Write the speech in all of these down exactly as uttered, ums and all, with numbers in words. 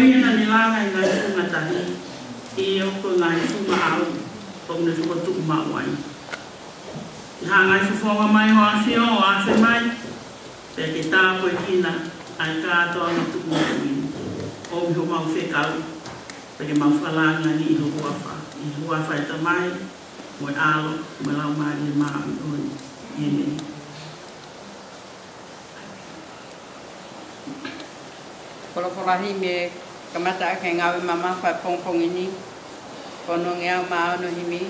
Naʻa ne langa ʻa e ngaahi funga tahi, ʻio, ko e ngaahi funga ʻau, ʻoku ne fokotuʻu maʻu ai. Ke hanga ʻe he fofonga mai ʻo e ʻAfio ʻo afe mai, pea ke tāpuekina ʻa e kātoanga tuʻutuʻuni ʻo e homau fekau, pea ke mau fakalāngilangiʻi ho huafa, ʻi he huafa ʻo e Tamai, mo e ʻAlo, mo e Laumālie Māʻoniʻoni. ʻĒmeni. Folofola himi ʻe kamata ʻaki e ngāue mamafa ʻo e pongipongi ni, ko hono ngeau mā ono himi.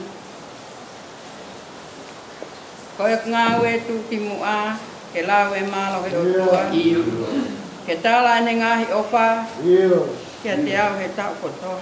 Ko ʻeku ngāue ʻe tuku ki muʻa, ke lau e mālohi ʻo e ʻOtua. ʻIo. Ke tala ʻene ngaahi ʻofa. ʻIo. Kiate au he taʻu kotoa.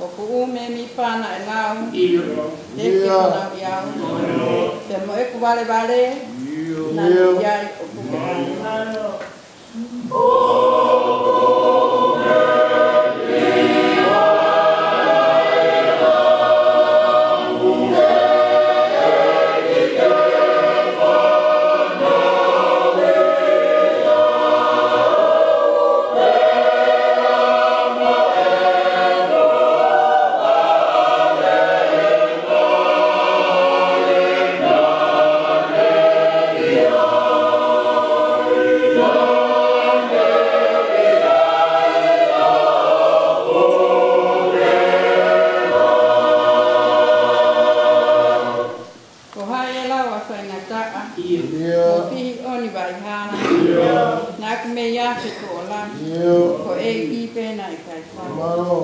ʻOku ʻū meʻa pē naʻe lau. ʻIo. Te ke fanauʻi au. Pea mo ʻeku valevale, naʻa ne ʻi ai ʻoku ke ʻai. Ko hai ʻe lau ʻa e faingataʻa? ʻIo. Mo fihi ʻo e vaʻe hala? ʻIo. Naʻa ku mei ʻa e tuʻo lahi. ʻIo. Ko e ʻEiki pē naʻe ʻikai fai. Mālō.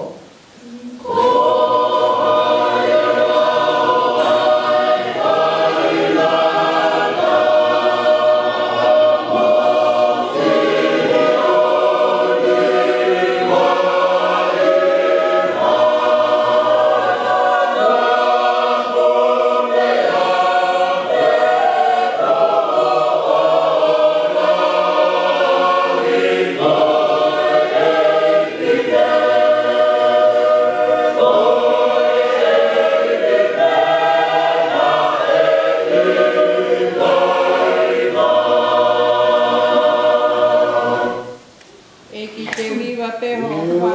ʻEiki, te u hiva pē ho ʻofa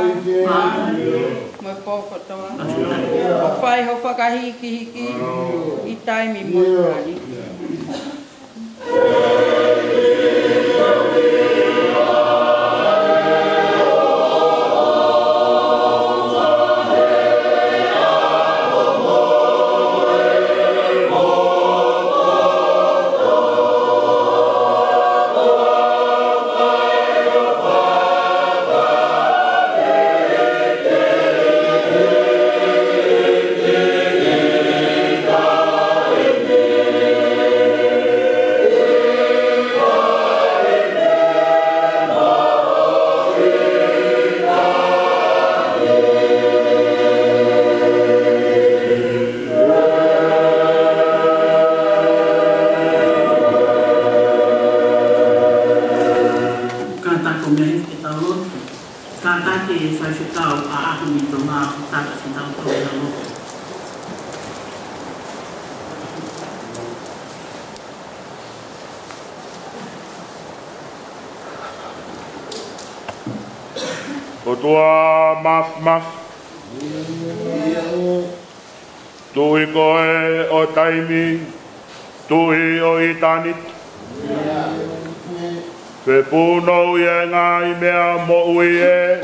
mo e pō kotoa. ʻO fai ho fakahīkihiki ʻi taimi mo e taimi. Kātaki ko e meʻa ke tau lotu. Kātaki e faifekau ʻa ʻAho ni Tonga ʻo tala ke tau tau na lotu. ʻOtua Māfimafi, Tuʻi koe ʻo taimi, Tuʻi ʻo ʻitāniti. Fepūnou ʻi he ngaahi meʻa moʻui ē,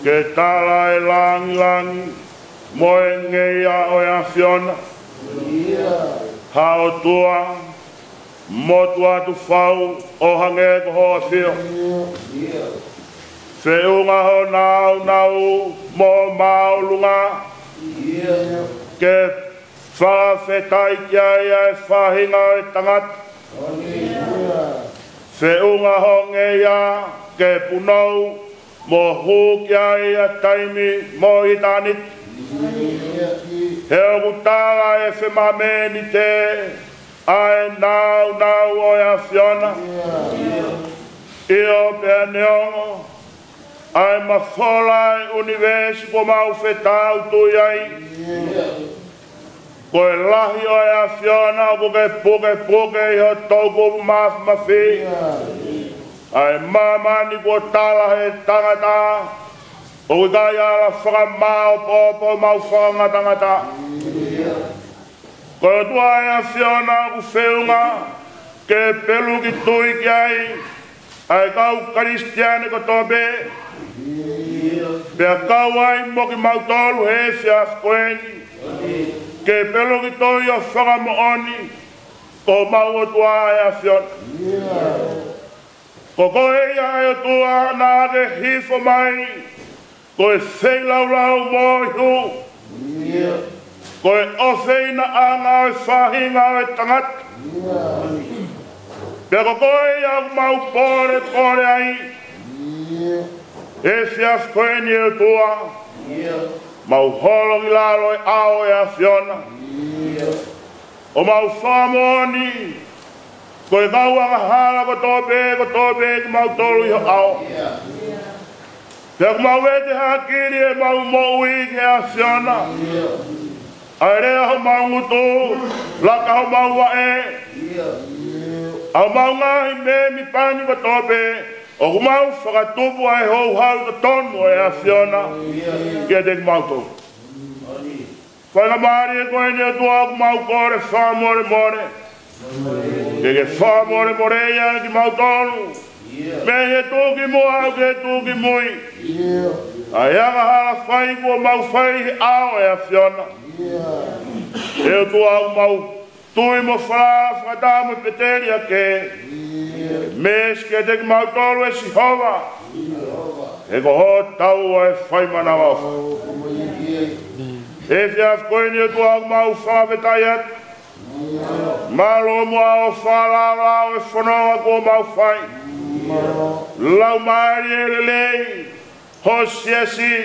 ke tala e langilangi mo e ngeia ʻo e ʻAfiona. Ha ʻOtua, motu atu fau ʻo hangē ko ho ʻAfio. Feʻunga ho nāunau mo māʻolunga, Ke fakafetaʻi ki ai ʻa e faʻahinga ʻo e tangata. Feʻunga hoʻo ngeia ke punou mo hū ki ai ʻa e taimi mo ʻitāniti. He ʻoku tala ʻe he fefine ʻa e nāunau ʻo e ʻAfiona. ʻIo pea neongo ʻa e mafola ʻa e ʻunivēsi kuo mau fetautui ai, ko e lahi ʻo e ʻAfiona ʻoku ke pukepuke ʻi ho toʻukupu māfimafi. ʻA e māmani kuo tala ʻe he tangata ʻoku ʻikai ala fakamāʻopoʻopo homau fakangatangata. Ko e ʻOtua ʻa e ʻAfiona ʻoku feʻunga ke peluki tui ki ai ʻa e kau Kalisitiane kotoa pē, pea kau ai mo kimautolu he efiafi ko eni, ke peluki tui ʻo fakamoʻoni ko homau ʻOtua ʻa e ʻAfiona. Ko koe ia ʻa e ʻOtua naʻa ke hifo mai ko e feilaulau mo e hū, ko e ʻofeinaʻanga ʻo e faʻahinga ʻo e tangata. Pea ko koe ia ʻoku mau polepole ai he efiafi ko eni ʻe ʻOtua, mau holo ki lalo ʻo e ʻao ʻo e ʻAfiona, ʻo mau fakamoʻoni ko e kau angahala kotoa pē, kotoa pē kimautolu ʻi ho ʻao. Pea ʻoku mau vete hakili ʻemau moʻui ki he ʻAfiona, ʻa e lea homau ngutu, laka homau vaʻe, ʻa homau ngaahi mēmipa ni kotoa pē, ʻoku mau fakatupu ʻa e houhau totonu ʻo e ʻAfiona kiate kimautolu. Faingamālie ko eni ʻOtua ʻoku mau kole fakamolemole, ke ke fakamolemoleʻi ʻa kimautolu mei he tuʻu ki muʻa aʻu ki he tuʻu ki mui, ʻa e angahala fai kuo mau fai he ʻao ʻo e ʻAfiona. ʻE ʻOtua ʻoku mau tui mo falala fakataha mo e pēteli ake, meesi kiate kimautolu ʻe Sihova, he ko hotau ʻa e fai manavaʻofa. He efiafi ko eni ʻOtua ʻoku mau fakafetaʻi atu, mālō muʻa hoʻo fakalaolao ʻo e fononga kuo mau fai. Laumālie lelei ho siasi,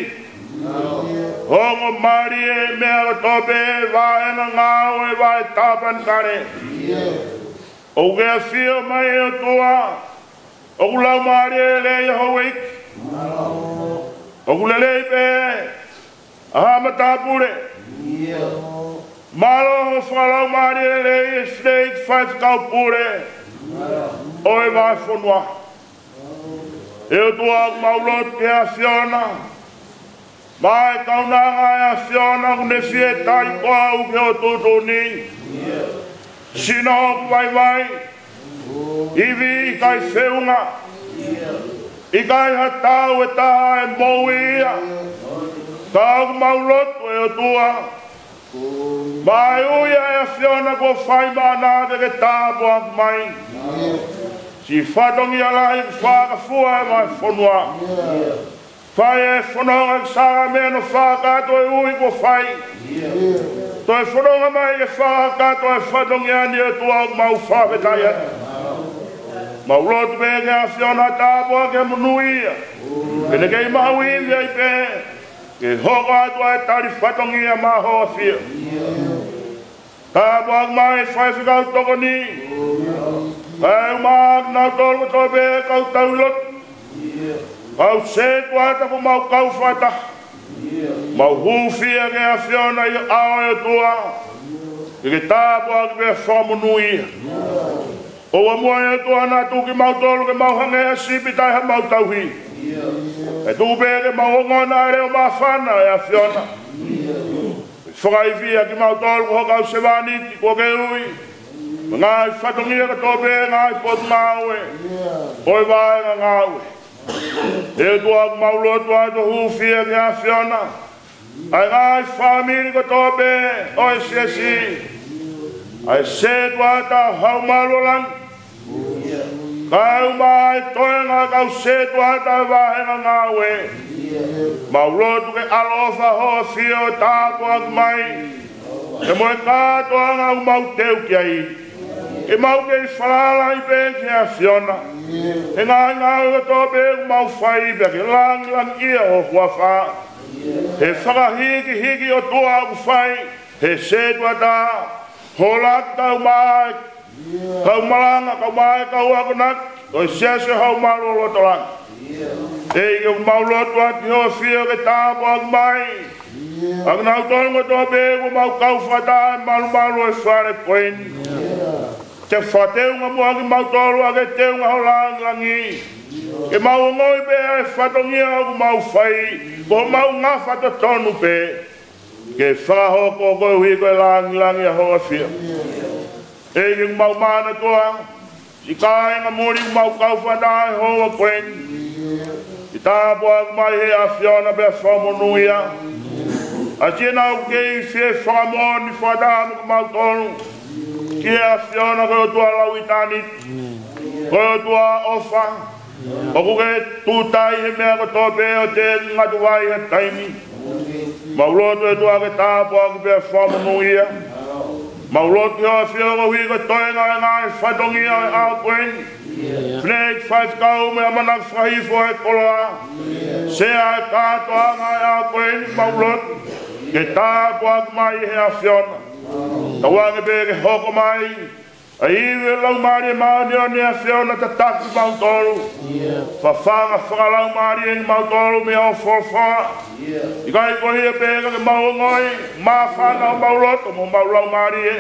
ongo mālie meʻa kotoa pē, vaʻe ngāue, vaʻe tāpanekale. ʻOku ke ʻafio mai ʻe ʻOtua, ʻoku laumālie lelei ʻa houʻeiki, ʻoku lelei pē ʻa haʻa matāpule. Mālō hoʻo fakalaumālie lelei ʻa e fineʻeiki faifekau pule ʻo e vahefonua. ʻE ʻOtua ʻoku mau lotu ki he ʻAfiona, maʻa e kaunanga ʻa e ʻAfiona ʻoku ne fie tali koā ʻoku ke ʻo tuʻutuʻuni. Sino ʻoku vaivai, ivi ʻikai feʻunga, ʻikai ha tau ʻe taha ʻe moʻui ia. Ka ʻoku mau lotu ʻe ʻOtua, maʻa e ui ʻa e ʻAfiona kuo fai maʻana ke ke tāpuaki mai siʻi fatongia lahi ʻoku fakafua ʻe he vahefonua. Fai e fononga ke sāme no fakakakato e ui kuo fai. Toe fononga mai ke fakakakato e fatongia ni ʻe ʻOtua ʻoku mau fakafetaʻi atu. Mau lotu pē ki he ʻAfiona tāpuaki e monūʻia, pea ne kei maʻu ivi ai pē ke hoko atu ʻa e tali fatongia maʻa hoʻo ʻAfio. Tāpuaki mai e faifekau tokoni, kae ʻumaʻā kinautolu kotoa pē kau tauhi lotu, kau sētuata kuo mau kau fakataha, mau hūfia ki he ʻAfiona ʻi ho ʻao ʻe ʻOtua, ke ke tāpuaki pea fakamonūʻia. ʻOua muʻa ʻe ʻOtua naʻa tuku kimautolu ke mau hangē ha sipi taʻe ha mau tauhi, kae tuku pē ke mau ongona ʻa e leʻo māfana ʻo e ʻAfiona. Fakaivia kimautolu ko ho kau sevāniti kuo ke ui, mo e ngaahi fatongia kotoa pē, ngaahi potungāue ʻo e vaʻinga ngāue. ʻE ʻOtua ʻoku mau lotu atu ʻo hūfia ki he ʻAfiona ʻa e ngaahi fāmili kotoa pē ʻo e siasi, ʻa e sētuata, Haʻu Maluʻi Langi, Kau mai e toenga ʻo e kau sētuata ʻo e vāhenga ngāue. Mau lotu ke ʻaloʻofa hoʻo ʻAfio ʻo tāpuaki mai, pea mo e kātoanga ʻoku mau teu ki ai. Ke mau kei falala ai pē ki he ʻAfiona he ngaahi ngāue kotoa pē ʻoku mau fai, pea ke langilangiʻia ho huafa. He fakahīkihiki ʻOtua ʻoku fai he sētuata, holo atu kau mai e kau malanga, kau mai e kau akonaki ʻo e Siasi ʻo e Houmalu ʻo Lotolangi. ʻEiki, ʻoku mau lotu atu ki hoʻo ʻAfio ke tāpuaki mai ʻa kinautolu kotoa pē kuo mau kau fakataha he malumalu ʻo e fale ko eni. Ke fakateunga muʻa kimautolu ʻaki e teunga ho langilangi, ke mau ongoʻi pē ʻa e fatongia ʻoku mau fai ko homau ngafa totonu pē ke fakahoko koeʻuhi ko e langilangi ʻa hoʻo ʻAfio. ʻEiki, ʻoku mau manatua siʻi kāinga muli ʻoku mau kau fakataha he houa ko eni. Ke tāpuaki mai ʻe he ʻAfiona pea fakamonūʻia ʻa siʻenau kei fie fakamoʻoni fakataha mo kimautolu ki he ʻAfiona, ko e ʻOtua lauʻitāniti, ko e ʻOtua ʻofa, ʻoku ke tūtai he meʻa kotoa pē ʻo teʻeki ngata ai ha taimi. Mau lotu ʻOtua ke tāpuaki pea fakamonūʻia. Mau lotu ki hoʻo ʻAfio koeʻuhi ko e toenga ʻo e ngaahi fatongia ʻo e ʻaho ko eni. Fineʻeiki faifekau mo e ʻamanaki fakahifo ʻo e koloa, sea ʻo e kātoanga ʻo e ʻaho ko eni, mau lotu ke tāpuaki mai ʻe he ʻAfiona. Tauange pē ke hoko mai ʻa e ivi ʻo e Laumālie Māʻoniʻoni ʻa e ʻAfiona ʻo tataki kimautolu. Fafanga fakalaumālie kimautolu mei hoʻo folofola. ʻIkai ko ia pē ka ke mau ongoʻi, māfana homau loto mo homau laumālie,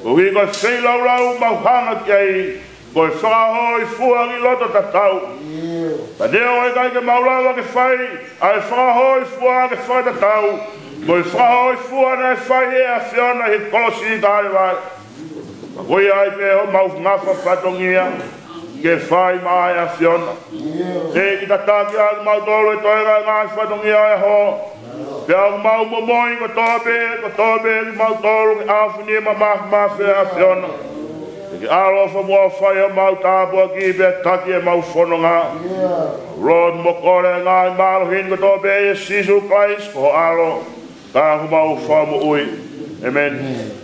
koeʻuhi ko e feilaulau ʻoku mau hanga ki ai ko e fakahōifua ki he loto tatau. Ka neongo ʻikai ke mau lava ke fai ʻa e fakahōifua ke fakatatau mo e fakahōifua naʻe fai ʻe he ʻAfiona ʻi he kolosi ʻi Kalevale, ka ko ia ai pē homau ngafa fatongia ke fai maʻa e ʻAfiona. ʻEiki, tataki ʻa kimautolu he toenga ʻo e ngaahi fatongia ʻo e ʻaho, pea ʻoku mau momoi kotoa pē, kotoa pē kimautolu ki he ʻaofinima māfimafi ʻa e ʻAfiona. Ke ke ʻaloʻofa muʻa ʻo fai homau tāpuaki pea taki ʻemau fononga. Lotu mo kole ʻa e ngaahi mālohi ni kotoa pē ʻia Sīsū Kalaisi ko ho ʻAlo, ko homau Fakamoʻui. ʻĒmeni.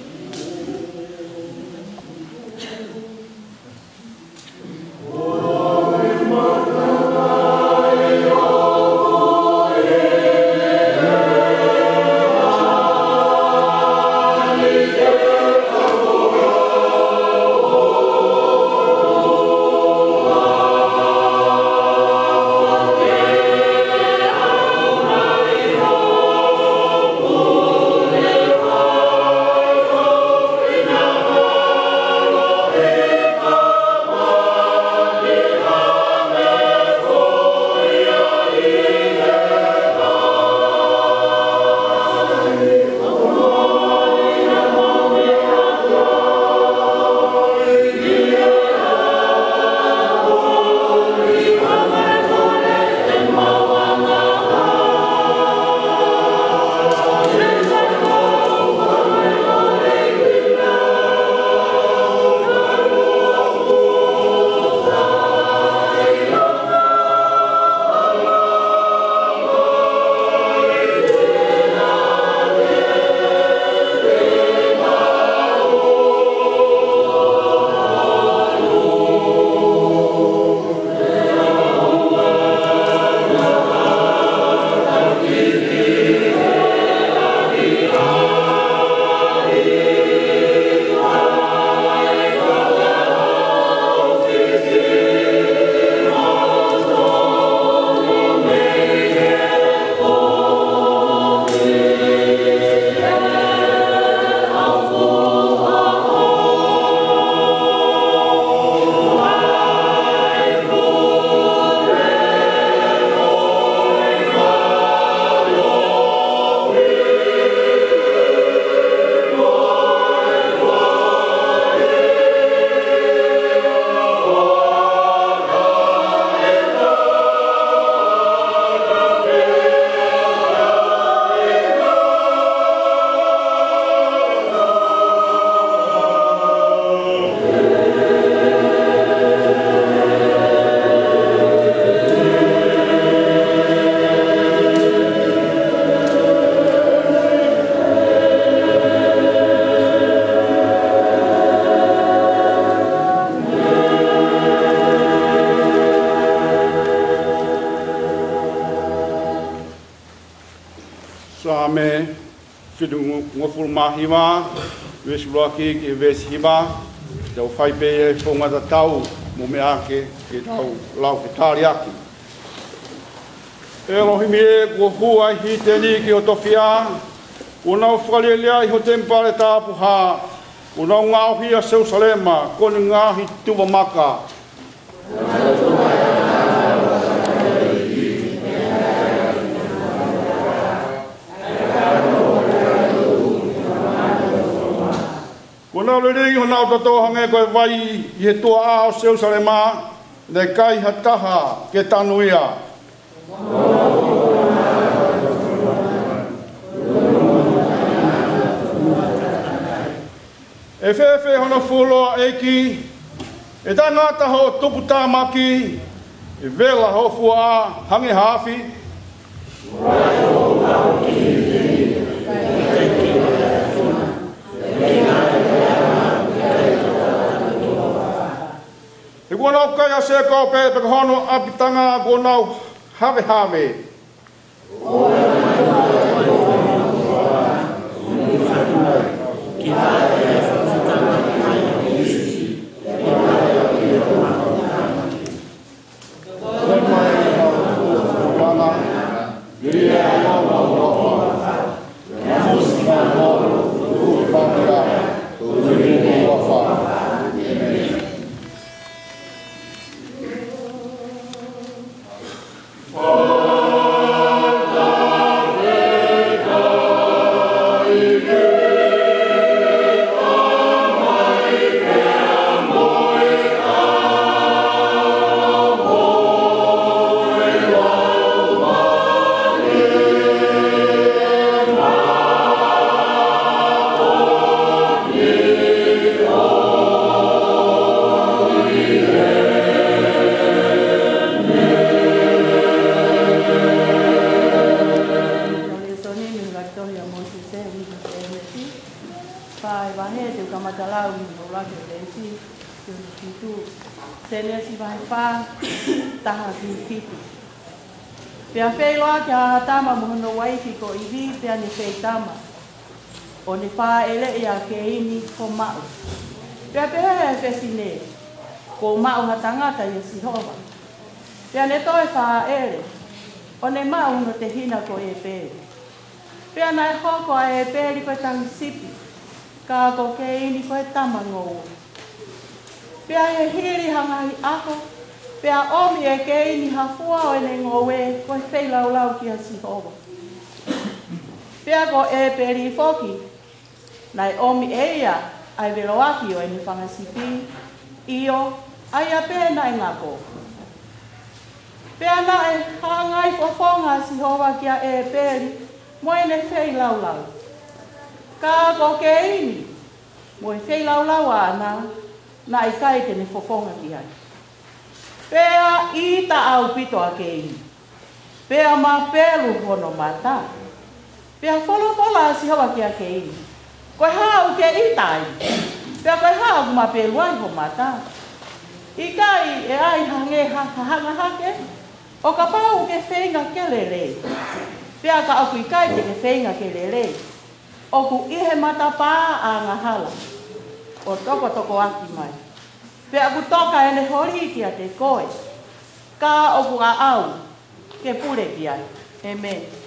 hongofulu mā hiva, veesi ʻuluaki ki he veesi hiva, te u fai pē ʻa e founga tatau mo meʻa ke, ke tau lau fetaliaki. ʻElohimi ē, kuo hū ʻa e hiteni ki ho tofiʻa, kuo nau fakalieliaʻi ho temipale tapuhā, kuo nau ngaohi ʻa Selusalema ko ʻene ngaahi tuva maka. Kuo nau lilingi honau toto hangē ko e vai ʻi he tuʻa ʻo Selusalema, naʻe ʻikai ha taha ke tanu ia. ʻE fēfē hono fuoloa, ʻEiki? ʻE taʻengata hoʻo tuputāmaki, ʻe vela hoʻo fuaʻa hangē ha afi. He kuo nau kai ʻa Sēkope, pea ko hono ʻapitanga kuo nau havehave. Lēsoni mei he tohi ʻa Mōsese, ʻi he Sēnesi. Fā ʻa e vahe, te u kamata lau mei he ʻuluaki veesi ki hono fitu. Sēnesi vahe fā, taha ki he fitu. Pea feʻiloaki ʻa ʻĀtama mo hono uaifi ko ʻIvi, pea ne feitama, ʻo ne fāʻeleʻi ʻa Keini, ko e maʻu. Pea pehē ʻe he fefine, Kuo u maʻu ha tangata ʻia Sihova. Pea ne toe fāʻele, ʻo ne maʻu hono tehina ko ʻĒpeli. Pea naʻe hoko ʻa ʻĒpeli ko e tangisipi, ka ko Keini ko e tama ngoue. Pea ʻi he hili ha ngaahi ʻaho, pea ʻomi ʻe Keini ha fua ʻo ʻene ngoue ko e feilaulau kia Sihova. Pea ko ʻĒpeli foki, naʻe ʻomi ʻe ia ʻa e veloaki ʻo ʻene fanga sipi, ʻio, ʻa ia pē naʻe ngako. Pea naʻe hanga ʻo fofonga ʻa Sihova kia ʻĒpeli mo ʻene feilaulau. Ka ko Keini mo e feilaulau ʻaʻana, naʻe ʻikai te ne fofonga ki ai. Pea ʻita ʻaupito ʻa Keini, pea mapelu hono mata. Pea folofola ʻa Sihova kia Keini, Ko e hā ʻoku ke ʻita ai? Pea ko e hā ʻoku mapelu ai ho mata? ʻIkai ʻe ʻi ai hangē ha, ha hanga hake, ʻo kapau ʻoku ke feinga ke lelei? Pea ka ʻoku ʻikai te ke feinga ke lelei, ʻoku ʻi he matapā ʻa e angahala ʻo tokotokoaki mai. Pea ʻoku toka ʻene holi kiate koe, ka ʻoku ʻaʻau ke pule ki ai. ʻĒmeni.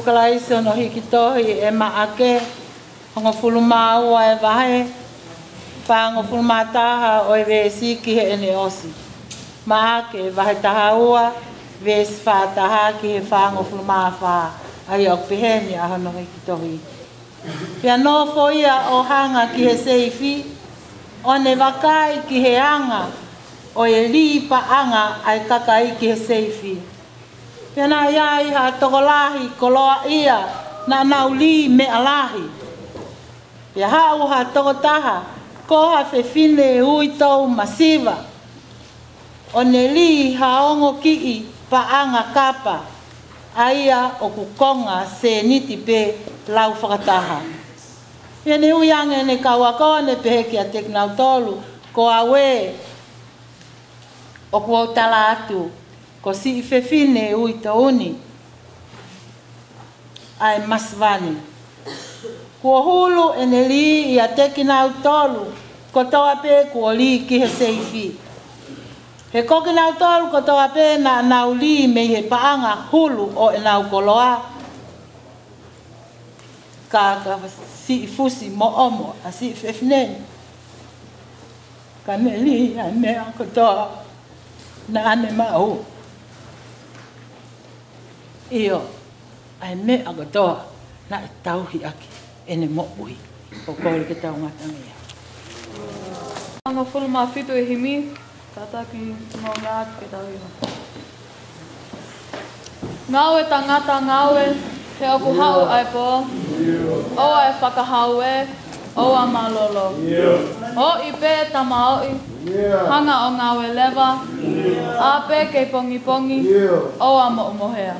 Kalaisi hono hiki tohi ʻe Maʻake, hongofulu mā ua e vahe, fāngofulu mā taha ʻo e veesi ki heʻene ʻosi. Maʻake vahe taha ua, veesi fā taha ki he fāngofulu mā fā, ʻa ia ʻoku pehē ni ʻa hono hiki tohi. Pea nofo ia ʻo hanga ki he seifi, ʻo ne vakai ki he anga ʻo e lī paʻanga ʻa e kakai ki he seifi. Pea naʻe ʻi ai ha tokolahi koloaʻia naʻa nau lī meʻa lahi. Pea haʻu ha tokotaha ko ha fefine uitou masiva, ʻo ne lī ha ongo kiʻi paʻanga kapa, ʻa ia ʻoku konga sēniti pē lau fakataha. Pea ne ui ange ʻene kau ako, ne pehē kiate kinautolu, Ko au ē, ʻoku ou tala atu, ko siʻi fefine uitou ni ʻa e masiva ni. Kuo hulu ʻene lī ʻiate kinautolu kotoa pē kuo lī ki he seifi. He ko kinautolu kotoa pē naʻa nau lī mei he paʻanga hulu ʻo ʻenau koloa. Ka, ka siʻi fusi moʻomo ʻa siʻi fefine ni, ka ne lī ʻa e meʻa kotoa naʻa ne maʻu. ʻIo, ʻa e meʻa kotoa naʻe tauhi ʻaki ʻene moʻui. ʻOku ou kole ke tau ngata mei ai. Hongofulu mā fitu e himi, kātaki mau ngā ke tau hiva. Ngāue tangata ngāue, he ʻoku haʻu ʻa e pō, ʻoua ʻe fakahau ē, ʻoua mālōlō. Hoʻi pē tamaoʻi, hanga ʻo ngāue leva, ʻā pē kei pongipongi, ʻoua moʻumohea.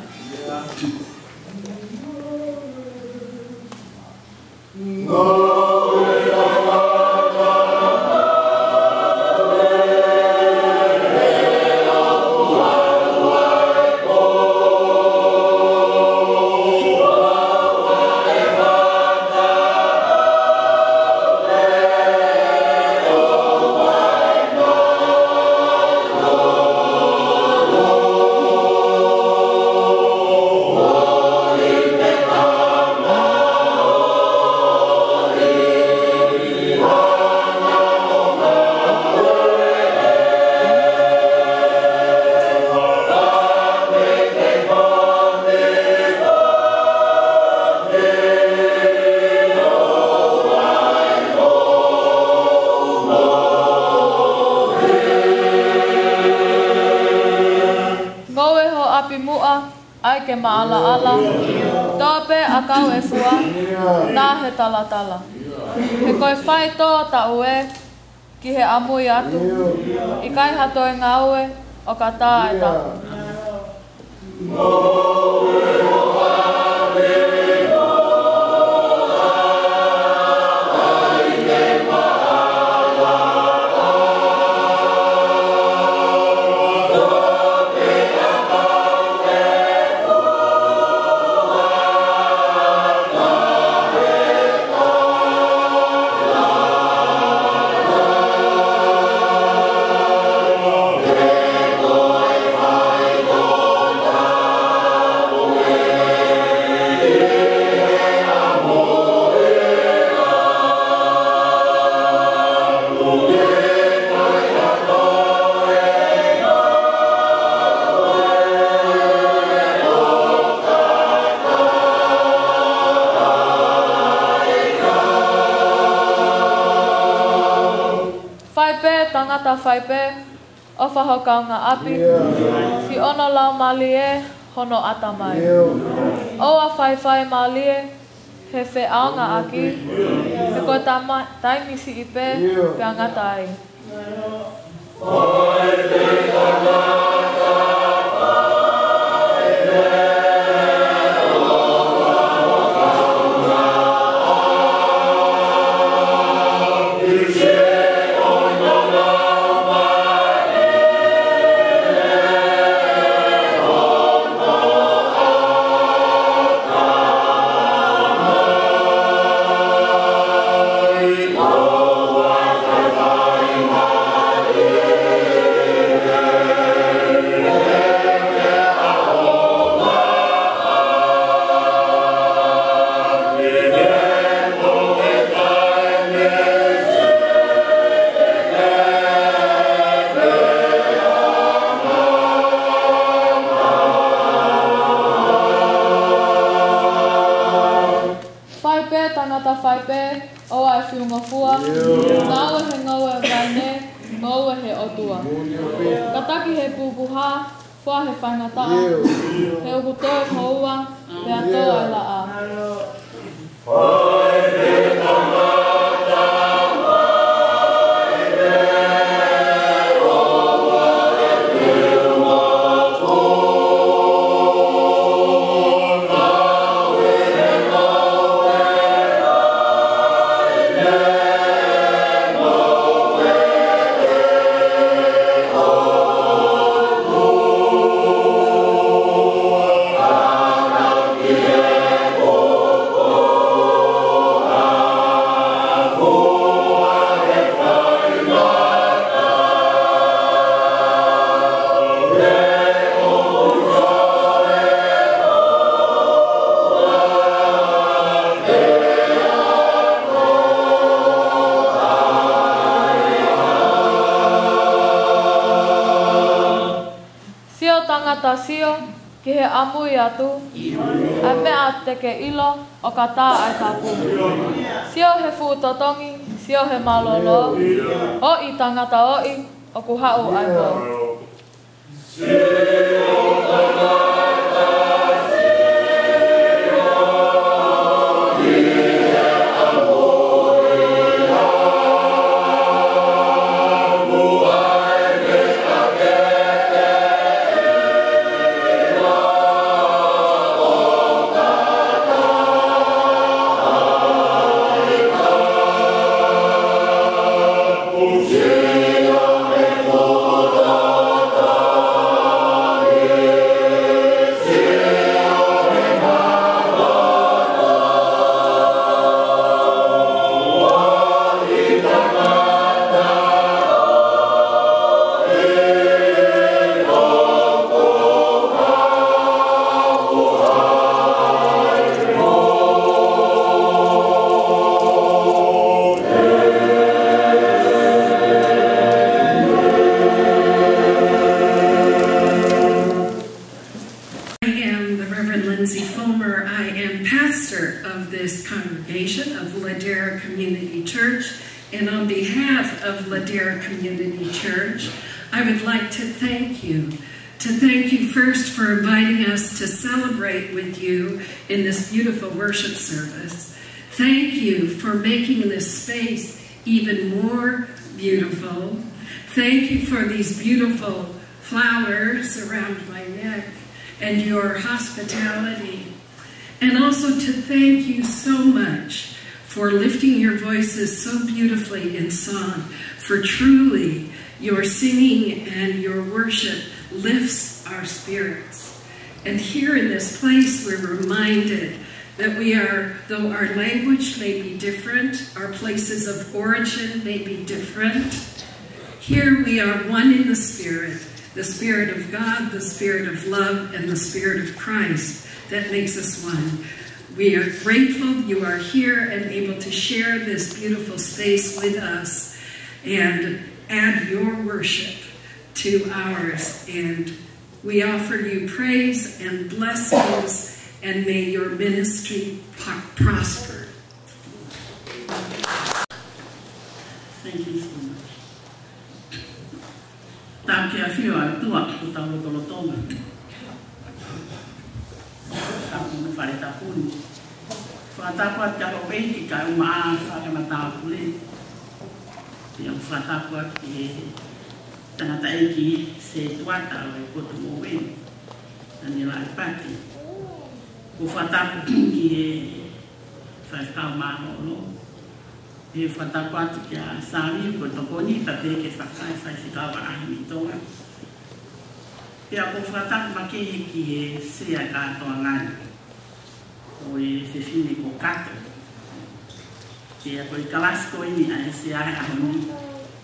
Ngoue ho ʻapi muʻa, ʻai ke maʻalaʻala, tō pē ʻakau ʻe fua, nā he talatala. He ko e faitō taʻu ē, ki he ʻamui atu, ʻikai ha toe ngāue, ʻo ka tā e taʻu. Fai pē, tangata, fai pē, ʻofa ho kaungāʻapi, siʻono laumālie hono ʻatamai. ʻOua faifai mālie, he feʻaongaʻaki, he ko e tama-, taimi siʻi pē, pea ngata ai. Ngāue he ngoue vaine, ngoue he ʻOtua. Kātaki he pupuha, fua he faingataʻa, he ʻoku toe houa, pea tō ʻa e laʻā. Sio tangata sio, ki he ʻamui atu, ʻa e meʻa te ke ʻilo, ʻo ka tā ʻa e tapu. Sio he fuʻu totongi, sio he mālōlō, ʻoi tangata ʻoi, ʻoku haʻu ʻa e pō. I am the Reverend Lindsay Fulmer. I am pastor of this congregation of Ladera Community Church. And on behalf of Ladera Community Church, I would like to thank you, to thank you first for inviting us to celebrate with you in this beautiful worship service. Thank you for making this space even more beautiful. Thank you for these beautiful flowers around my neck and your hospitality. And also to thank you so much for lifting your voices so beautifully in song, for truly your singing and your worship lifts our spirits. And here in this place, we're reminded that we are, though our language may be different, our places of origin may be different, here we are one in the Spirit, the Spirit of God, the Spirit of love, and the Spirit of Christ that makes us one. We are grateful you are here and able to share this beautiful space with us and add your worship to ours. And we offer you praise and blessings, and may your ministry po-, prosper. Thank you so much. Tau ke afio atu ʻa ko tau lotolotonga. Tapu mo e fale tapu ni. Fakatapu atu kia houʻeiki kae ʻumaʻā e fale matāpule. Pea ʻoku fakatapu atu ki he tangataʻeiki setuata ʻo e potu ngoue ni, Taniela Epati. ʻOku fakatapu ki he faifekau mālōlō. ʻE fakatapu atu kia Sami ko e tokoni pea pehē ki he faifekau ʻaʻahi mei Tonga. Pea ʻoku fakatapu makehe ki he sea kātoanga ni, ko e fefine ko Kato. Pea ko e kalasi ko eni ʻa e sea he ʻaho ni,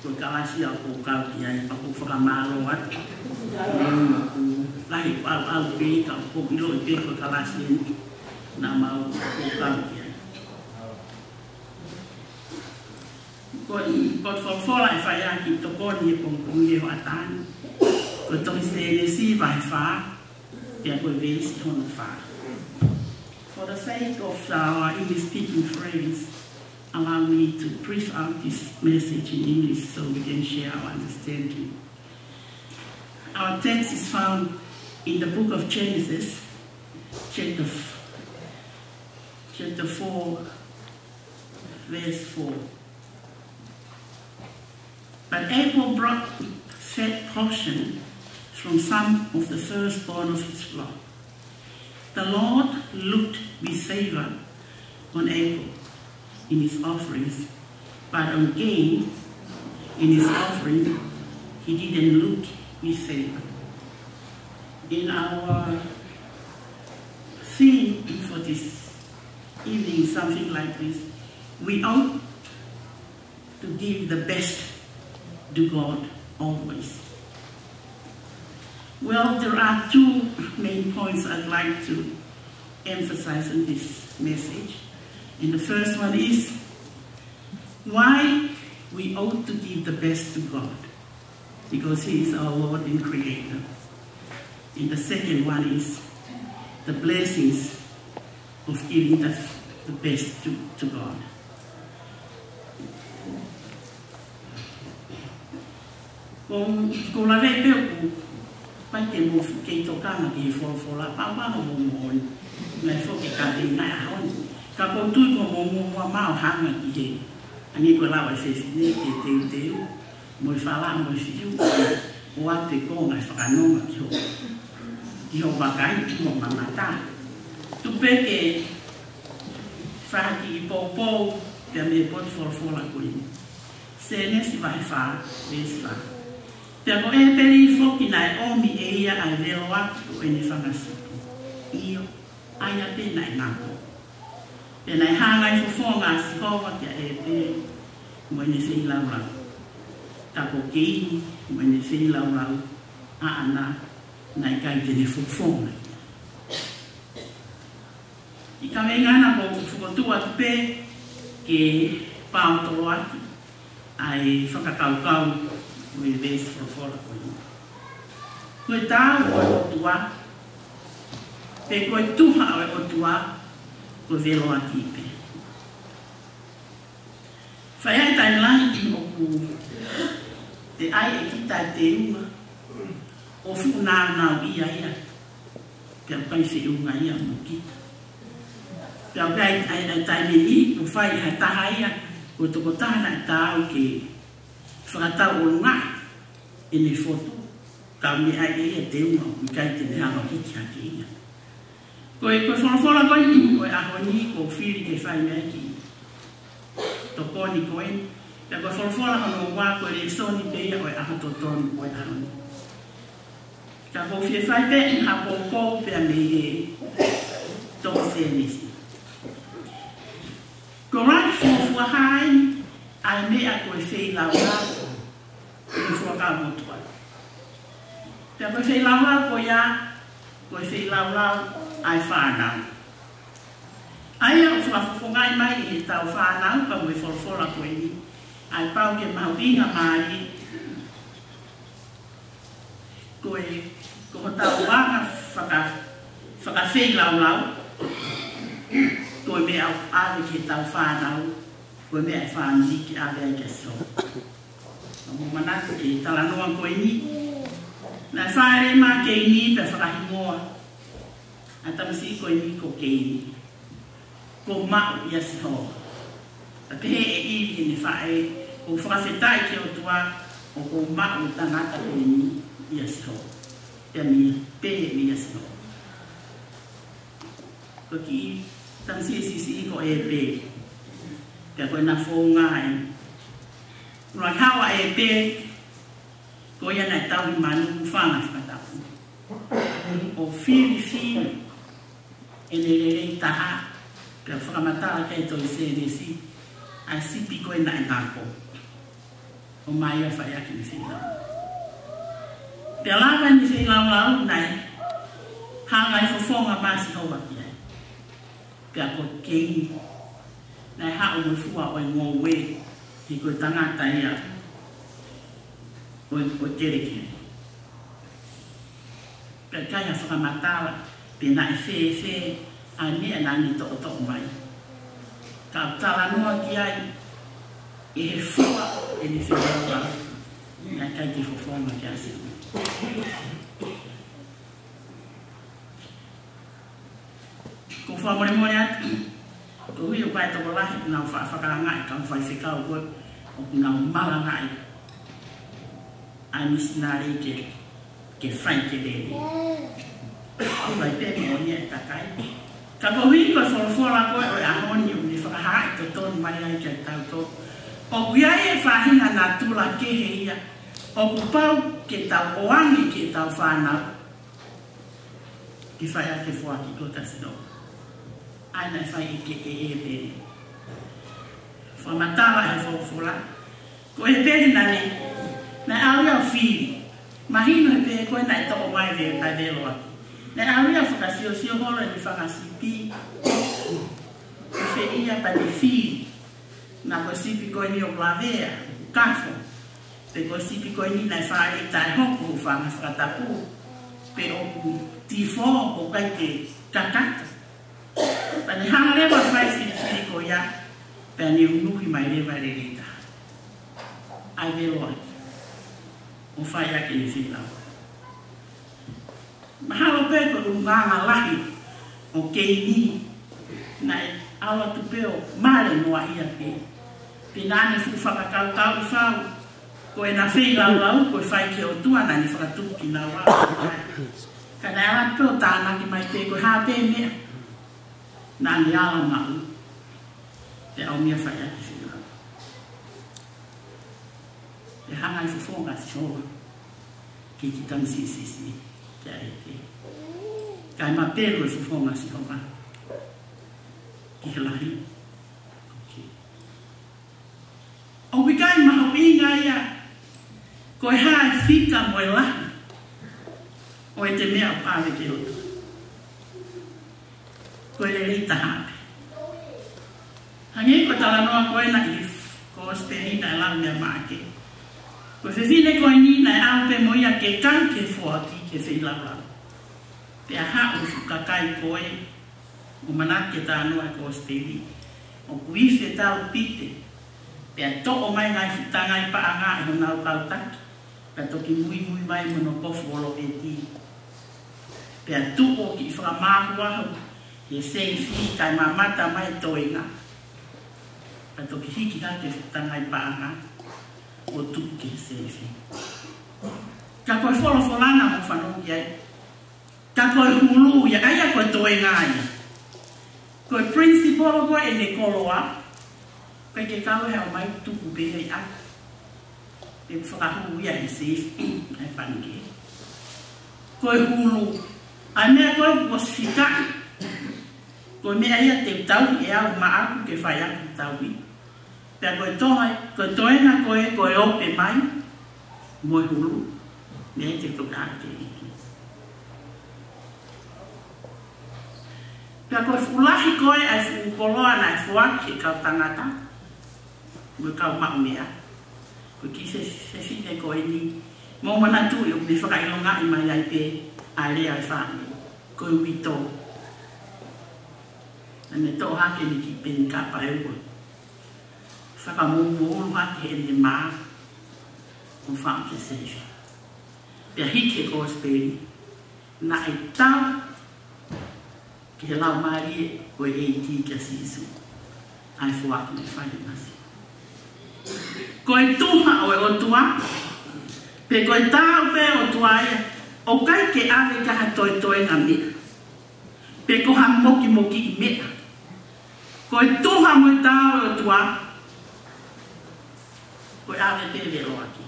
ko e kalasi ʻoku ou kau ki ai, pea ʻoku ou fakamālō atu. Neongo ʻoku lahi ʻalu ʻalu pē ka ʻoku ou ʻiloʻi pē ko e kalasi eni naʻa mau ʻoku ou kau ki ai. Ko e, ko e folofola ʻe fai ʻaki e tokoni he pongipongi ʻo e hoʻatā ni, ko e tohi Sēnesi vahe fā, pea ko e veesi hono fā. For the sake of our English speaking friends, Allow me to brief out this message in English so we can share our understanding. Our text is found in the book of Genesis, chapter, f- chapter four, verse four. But Abel brought fat portion from some of the firstborn of his flock. The Lord looked with favor on Abel in his offerings, but on Cain in his offering, he didn't look with favor. In our theme for this evening, something like this, we ought to give the best to God always. Well, there are two main points I'd like to emphasize in this message. And the first one is why we ought to give the best to God, because He is our Lord and Creator. And the second one is the blessings of giving the, the best to, to God. Ko, ko lave pē ʻoku ʻikai ke mou fuʻu kei tokanga ki he folofola, pau pau mo moʻoni. Naʻe foki ka te ngai ahon. Ka ʻoku ou tui ko mou mo mo mau hanga ki he. Ange ko lau e fefine ke teuteu. Mo e fala, mo e fiu. ʻOatu e konga e fakanonga ki ho. Ki ho vakai, ki ho mamata. Tuku pē ke fai ha kiʻi poupou, pea mei he potu folofola ko eni. Sēnesi vahe fā, veesi fā. Pea ko ʻĒpeli foki naʻe ʻomi ʻe ia ʻa e veloaki ʻo ʻene fanga sipi. ʻIo, ʻa ia pē naʻe ngako. Pea naʻe hanga ʻe he fofonga ʻo Sihova kia ʻĒpeli mo ʻene feilaulau. Ka ko Keini mo ʻene feilaulau ʻaʻana naʻe ʻikai te ne fofonga. ʻI he kaveinga na ʻoku ou fokotuʻu atu pē ke paotoloaki ʻa e fakakaukau ʻo e veesi folofola ko eni. Ko e taau ʻo e ʻOtua, pe ko e tuha ʻo e ʻOtua, ko e veloaki pē. Fai ai e taimi lahi ʻoku te ʻai ʻe kita e teunga ʻo fuʻu nāunauʻia ia. Pea ʻoku ʻikai feʻunga ia mo kita. Pea ʻoku ʻi ai, ʻi ai, ʻi ai e taimi ʻoku fai ʻe ha taha ia, ko e tokotaha naʻe taau ke fakatau ʻolunga ʻene fotu, ka ʻoku ne ʻai ʻe ia e teunga ʻoku ʻikai te ne hanga ʻo hiki hake ia. Ko e, ko e folofola ko eni ʻo e ʻaho ni ʻoku ou fili ke fai mei ai e kiʻi tokoni ko eni. Pea ko e folofola hono ua ko e lēsoni pē ia ʻo e ʻaho totonu ʻo e ʻaho ni. Ka ʻoku ou fie fai pē ha poupou pea mei he tohi Sēnesi. Ko e ʻuluaki fuofua ʻa e, ʻa e meʻa ko e feilaulau ʻi he Fuakava Motuʻa. Pea ko e feilaulau ko ia, ko e feilaulau ʻa e fānau. ʻA ia ʻoku fakafofongaʻi mai ʻe heʻetau fānau pea mo e folofola ko eni, ʻa e pau ke mahuʻinga mālie. Ko e, ko hotau anga faka-, fakafeilaulau, ko e meʻa ʻoku ʻave ki heʻetau fānau, ko e meʻa ʻa e fāmili ke ʻave ai kia Sihova. Ka mou manatu ki he talanoa ko eni. Naʻe fāʻeleʻi mai ʻa Keini pea fakahingoa ʻa e tamasiʻi ko eni ko Keini. Kuo u maʻu ʻia Sihova. Pea pehē ʻe ʻIvi heʻene faʻē, kuo u fakafetaʻi ki he ʻOtua, ʻoku ou maʻu e tangata ko eni ʻia Sihova. Pea mei, pehē meia Sihova. Ko e kiʻi tamasiʻi siʻisiʻi ko ʻĒpeli. Pea ko ʻena founga ē. ʻUluaki haʻu ʻa ʻĒpeli, ko ia naʻe tauhi manu, fanga fakatapu. ʻO filifili ʻene lelei taha, pea fakamatala ki ai e tohi Sēnesi, ʻa e sipi ko ē naʻe ngako. ʻOmai ʻo fai ʻaki ʻene feilaulau. Pea lava ʻene feilaulau naʻe hanga ʻe he fofonga mai ʻa Sihova ki ai. Pea ko Keini, naʻe haʻu mo e fua ʻo e ngoue, he ko e tangata ia ʻo e, ʻo e kelekele. Pea ʻikai ha fakamatala pe naʻe fēfē ʻa e meʻa naʻa ne toʻotoʻo mai. talanoa ki ai ʻe he fua ʻene feilaulau. Naʻe ʻikai ke fofonga ki ai. Ko e fakamolemole atu, ko e ʻuhi ʻoku ʻi ai e tokolahi ʻoku nau faʻa fakaangaʻi e kau faifekau ko ē ʻoku nau malangaʻi ʻa e misinale ke, ke fai ke lele. ʻOku ʻi ai pē mo ia e kakai. Ka ko e ʻuhi ko e folofola ko ē ʻo e ʻaho ni ʻoku ne fakahaaʻi totonu mai ai kiate kitautolu, ʻoku ʻi ai e faʻahinga natula kehe ia ʻoku pau ke tau ʻoange ki heʻetau fānau ke fai ʻaki e foaki ko e kāsino. ʻA ia naʻe fai ʻe he ʻĒpeli. Fakamatala ʻe he folofola, ko e ʻĒpeli naʻe, naʻe ʻalu ia ʻo fili. Mahino he pehē ko ē naʻe toʻo mai e ve-, ʻa e veloaki. Naʻe ʻalu ia ʻo fakasiosio holo ʻene fanga sipi. Ko fē ia pea ne fili. Naʻa ko e sipi ko eni ʻoku lavea, ʻoku kafo. Pe ko e sipi ko eni naʻe fāʻeleʻi taʻehoko ʻi he fanga fakatapu. Pe ʻoku tifo, ʻoku ʻikai ke kakato. Pea ne hanga leva ʻo fai e filifili ko ia, pea ne unuhi mai leva e lelei taha. ʻA e veloaki. ʻO fai ʻaki ʻene feilaulau. Mahalo pē ko e ʻulungaanga lahi ʻo Keini, naʻe ʻalu atu pē ʻo male noaʻia pē. Pea naʻa ne fuʻu fakakaukauʻi fau ko ʻena feilaulau ko e fai ki he ʻOtua naʻa ne fakatupu kinaua. Ka naʻe ʻalu atu pē ʻo tānaki mai pē ko e hā pē meʻa naʻa ne ala maʻu, pea ʻomi ia ʻo fai ʻaki e feilaulau. Pea hanga ʻe he fofonga ʻo Sihova ke kiʻi tamasiʻi siʻisiʻi ki ai pē. Kae mapelu e fofonga ʻo Sihova ki he lahi. ʻOku ʻikai mahuʻinga ia ko e hā e fika mo e lahi ʻo ʻete meʻa ʻoku ʻave ki he ʻOtua. Ko e lelei taha pē. Hangē ko e talanoa ko ena ʻi he Kosipeli naʻe lau meia Maʻake. Ko e fefine ko eni naʻe ʻalu pē mo ia ke kau ki he foaki, ki he feilaulau. Pea haʻu e fuʻu kakai ko ē ʻo manatu ke talanoa e Kosipeli, ʻoku ifi e talu pite. Pea toʻo mai e ngaahi fuʻu tangai paʻanga ʻe honau kau taki. Pea toki muimui mai mo hono kofu ʻo loveti. Pea tuʻu ʻo kiʻi fakamāhuahu he seifi kae mamata mai e toenga. Pea toki hiki hake e fuʻu tangai paʻanga ʻo tuku ki he seifi. Ka ko e folofola naʻa mou fanongo ki ai, ka ko e hulu ia, ʻa ia ko e toenga ia. Ko e principle ko ē ʻene koloa, ʻoku ʻikai ke kau he ʻomai, tuku pē ia ʻi ʻapi. Pea fakahū ia he seifi, ʻa e panike. Ko e hulu, ʻa e meʻa ko ē kuo ʻosi fika. Ko e meʻa ia te u tauhi ʻe au maʻaku ke fai ʻaki e tauhi. Pea ko e toenga, ko e toenga ko ē, ko e ope mai mo e hulu, meʻa ia te u toki ʻai ki he ʻEiki. Pea ko e fuʻu lahi ko ē ʻa e fuʻu koloa naʻe foaki ki he kau tangata mo e kau maʻu meʻa. Ko e kiʻi fe-, fefine ko eni, mou manatuʻi ʻoku ne fakaʻilongaʻi mai ai pē ʻa e lea ʻo e fāmili, ko e uitou. Naʻa ne toʻo hake ʻene kiʻi peni kapa ʻe ua, fakamoumou hake heʻene mā, ʻo faʻu ki he seifi. Pea hiki e Kosipeli, naʻe tau ki he Laumālie ʻo e ʻEiki kia Sīsū ʻa e foaki naʻe fai ʻe Masi. Ko e tuha ʻo e ʻOtua, pe ko e tau pē ʻOtua ia, ʻoku ʻikai ke ʻave ki ha toetoenga meʻa, pe ko ha mokimokiʻi meʻa. Ko e tuha mo e tau ʻo e ʻOtua, ko e ʻave pē veloaki.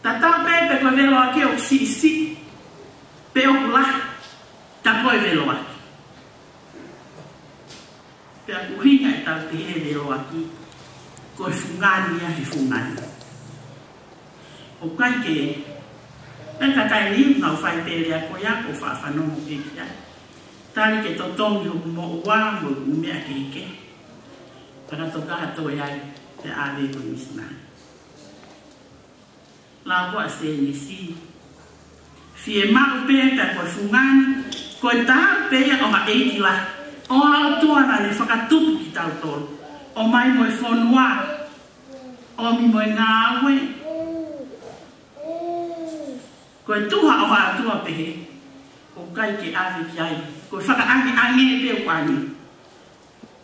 Tatau pē pe ko e veloaki ʻoku siʻisiʻi pe ʻoku lahi, ka ko e veloaki. Pea ko e ʻuhinga ʻetau pehē veloaki, ko e fungani ia he fungani. ʻOku ʻikai ke, ʻe kakai ni ʻoku nau fai pē lea ko ia ko e faʻa fanongo pē ki ai. Tali ke totongi hoku moʻua mo ʻeku meʻa kehekehe. Pea ka toka ha toe ai, pea ʻave ko e misinale. Lau ko ē ʻa Sēnesi. Fiemaʻu pē pea ko e fungani, ko e tau pē ia ʻo ha ʻeiki lahi, ʻOtua naʻa ne fakatupu kitautolu, ʻomai mo e fonua, ʻomi mo e ngāue. Ko e tuha ʻo ha ʻOtua pehē, ʻoku ʻikai ke ʻave ki ai. Ko e fakaʻangeʻange pē ʻoku ʻange.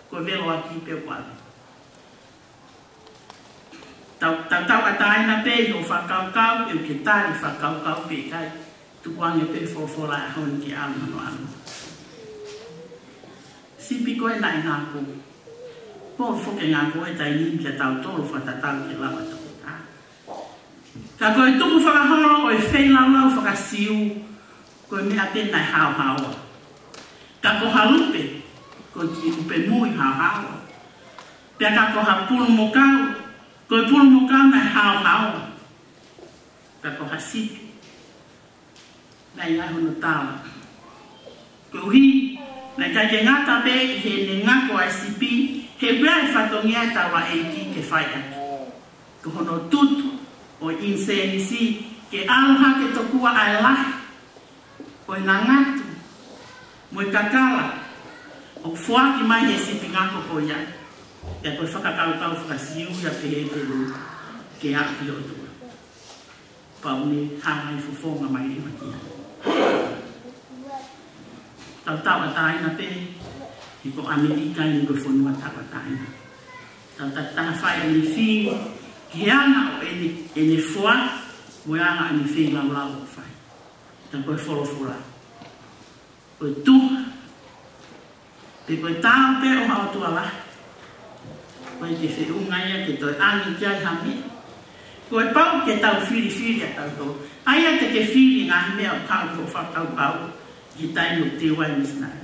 Ko e veloʻaki pē ʻoku ʻave. Tau, tau, tauʻatāina pē ʻi hoʻo fakakaukau, ʻoku ke tali fakakaukau pe ʻikai. Tukuange pē folofola ʻa e ʻaho ni ke ʻalu manoʻalu. Sipi ko ē naʻe ngako. Ko e foʻi ngako ʻe taimi ni kia tautolu fakatatau ki he lava tokotā. Ka ko e tukufakaholo ʻo e feilaulau faka-Siu, ko e meʻa pē naʻe haohaoa. Ka ko ha lupe, ko e kiʻi lupe mui haohaoa. Pea ka ko ha pulumokau, ko e pulumokau naʻe haohaoa. Ka ko ha sipi, naʻe ʻi ai hono tala. Koeʻuhi, naʻe ʻikai ke ngata pē ʻi heʻene ngako ʻa e sipi, he ʻoku ʻi ai e fatongia ʻa e taulaʻeiki ke fai ʻaki. Ko hono tutu ʻo e ʻinisēnisi, ke ʻalu hake tokua ʻa e lahi ʻo e ngangatu mo e kakala ʻoku foaki mai he sipi ngako ko ia. Pea ko e fakakaukau faka-Siu ia pehē pē ʻoku ke aʻu ki he ʻOtua. Pau ne hanga ʻi fofonga mai lima kia. Tau tauʻatāina pē, he ko ʻAmelika eni ko e fonua tauʻatāina. Tau takitaha fai ʻene fili ki he anga ʻo ʻene, ʻene foa, mo e anga ʻene feilaulau ʻoku fai. Ka ko e folofola, ko e tuha, pe ko e taau pē ʻo ha ʻOtua lahi, ʻoku ʻikai ke feʻunga ia ke toe ʻange ki ai ha meʻa. Ko e pau ke tau filifili ʻa tautolu. ʻAi ia te ke fili ngaahi meʻa ʻoku haʻu ki hoʻo fakakaukau ki he taimi ʻoku te ʻi ai e misinale.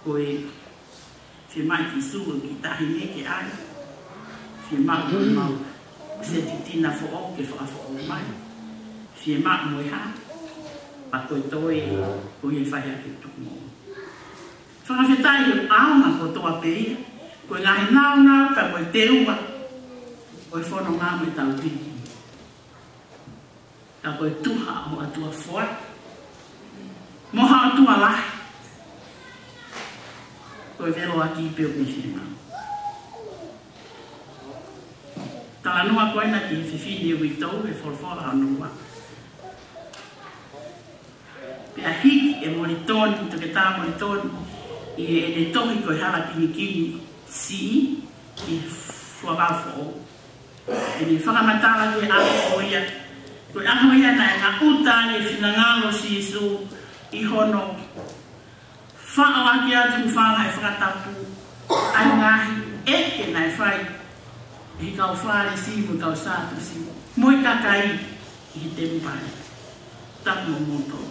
Ko e fiemaʻu ki Sīsū ʻoku tahi ne ke ʻai. Fiemaʻu mo mau seti tina foʻou ke fakafoʻou mai. Fiemaʻu mo e hā, pea ko e toe, ko ia fai ake tuku mo. Fakafetaʻi ʻoku ʻaonga kotoa pē ia, ko e ngaahi naunau ka mo e teunga ʻo e fononga mo e taupiki. Ka ko e tuha ʻo ha ʻOtua foaki mo ha ʻOtua lahi, ko e veloʻaki pē ʻoku ne fiemaʻu. Talanoa ko ena ki he fefine uitou, he folofola hono ua. Pea hiki ʻe Molitoni, Toketā Molitoni, ʻi heʻene tohi ko e Hala Kinikini Siʻi, ʻi he Fuakava Foʻou, ʻene fakamatala ki he ʻaho ko ia. Ko e ʻaho ia naʻe ngaʻuta ai e finangalo ʻo Sīsū ʻi hono faʻo ʻaki ʻa e tuʻunga fakatapu, ʻa e ngaahi ʻeke naʻe fai ʻe he kau Fālesi mo e kau Sātusi mo e kakai ʻi he temipale. Tapu mo moutolu.